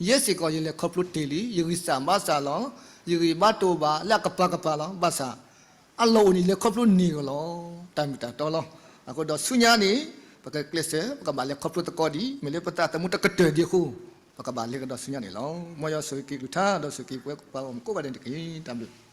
ယဲစ့ၢ်ကီး ယလဲၤခီဖျိတ့ၢ်လံ, ယဂံၢ်စၢ်ဘါစၢ်လီၤ. ယဂံၢ်ဘါတအိၣ်ဘၣ်လၢအကပၤကပၤလီၤ. ဘၣ်ဆၣ် အလီၢ်အိၣ်န့ၣ် လဲၤခီဖျိန့ၢ်ကလီၤ. တၢ်မ့ၢ်တၢ်တီလီၤ. အဃိဒီးဆူညါန့ၣ် ပကကျဲးစၢး ပကဘၣ်လဲၤခီဖျိသကိးဒံး, မ့ၢ်လၢပသးသမူတကတၢၢ်ဒံးအဃိ, ပကဘၣ်လဲၤကဒီးဆူညါန့ၣ်လီၤ. မ်ယွၤဆိၣ်ဂ့ၤက့ၤကလုၢ်ကထါ ဒီးဆိၣ်ဂ့ၤက့ၤပှၤဂီၢ်မုၢ်ကိးဂၤဒဲးန့ၣ်တက့ၢ်. တၢ်ဘျုး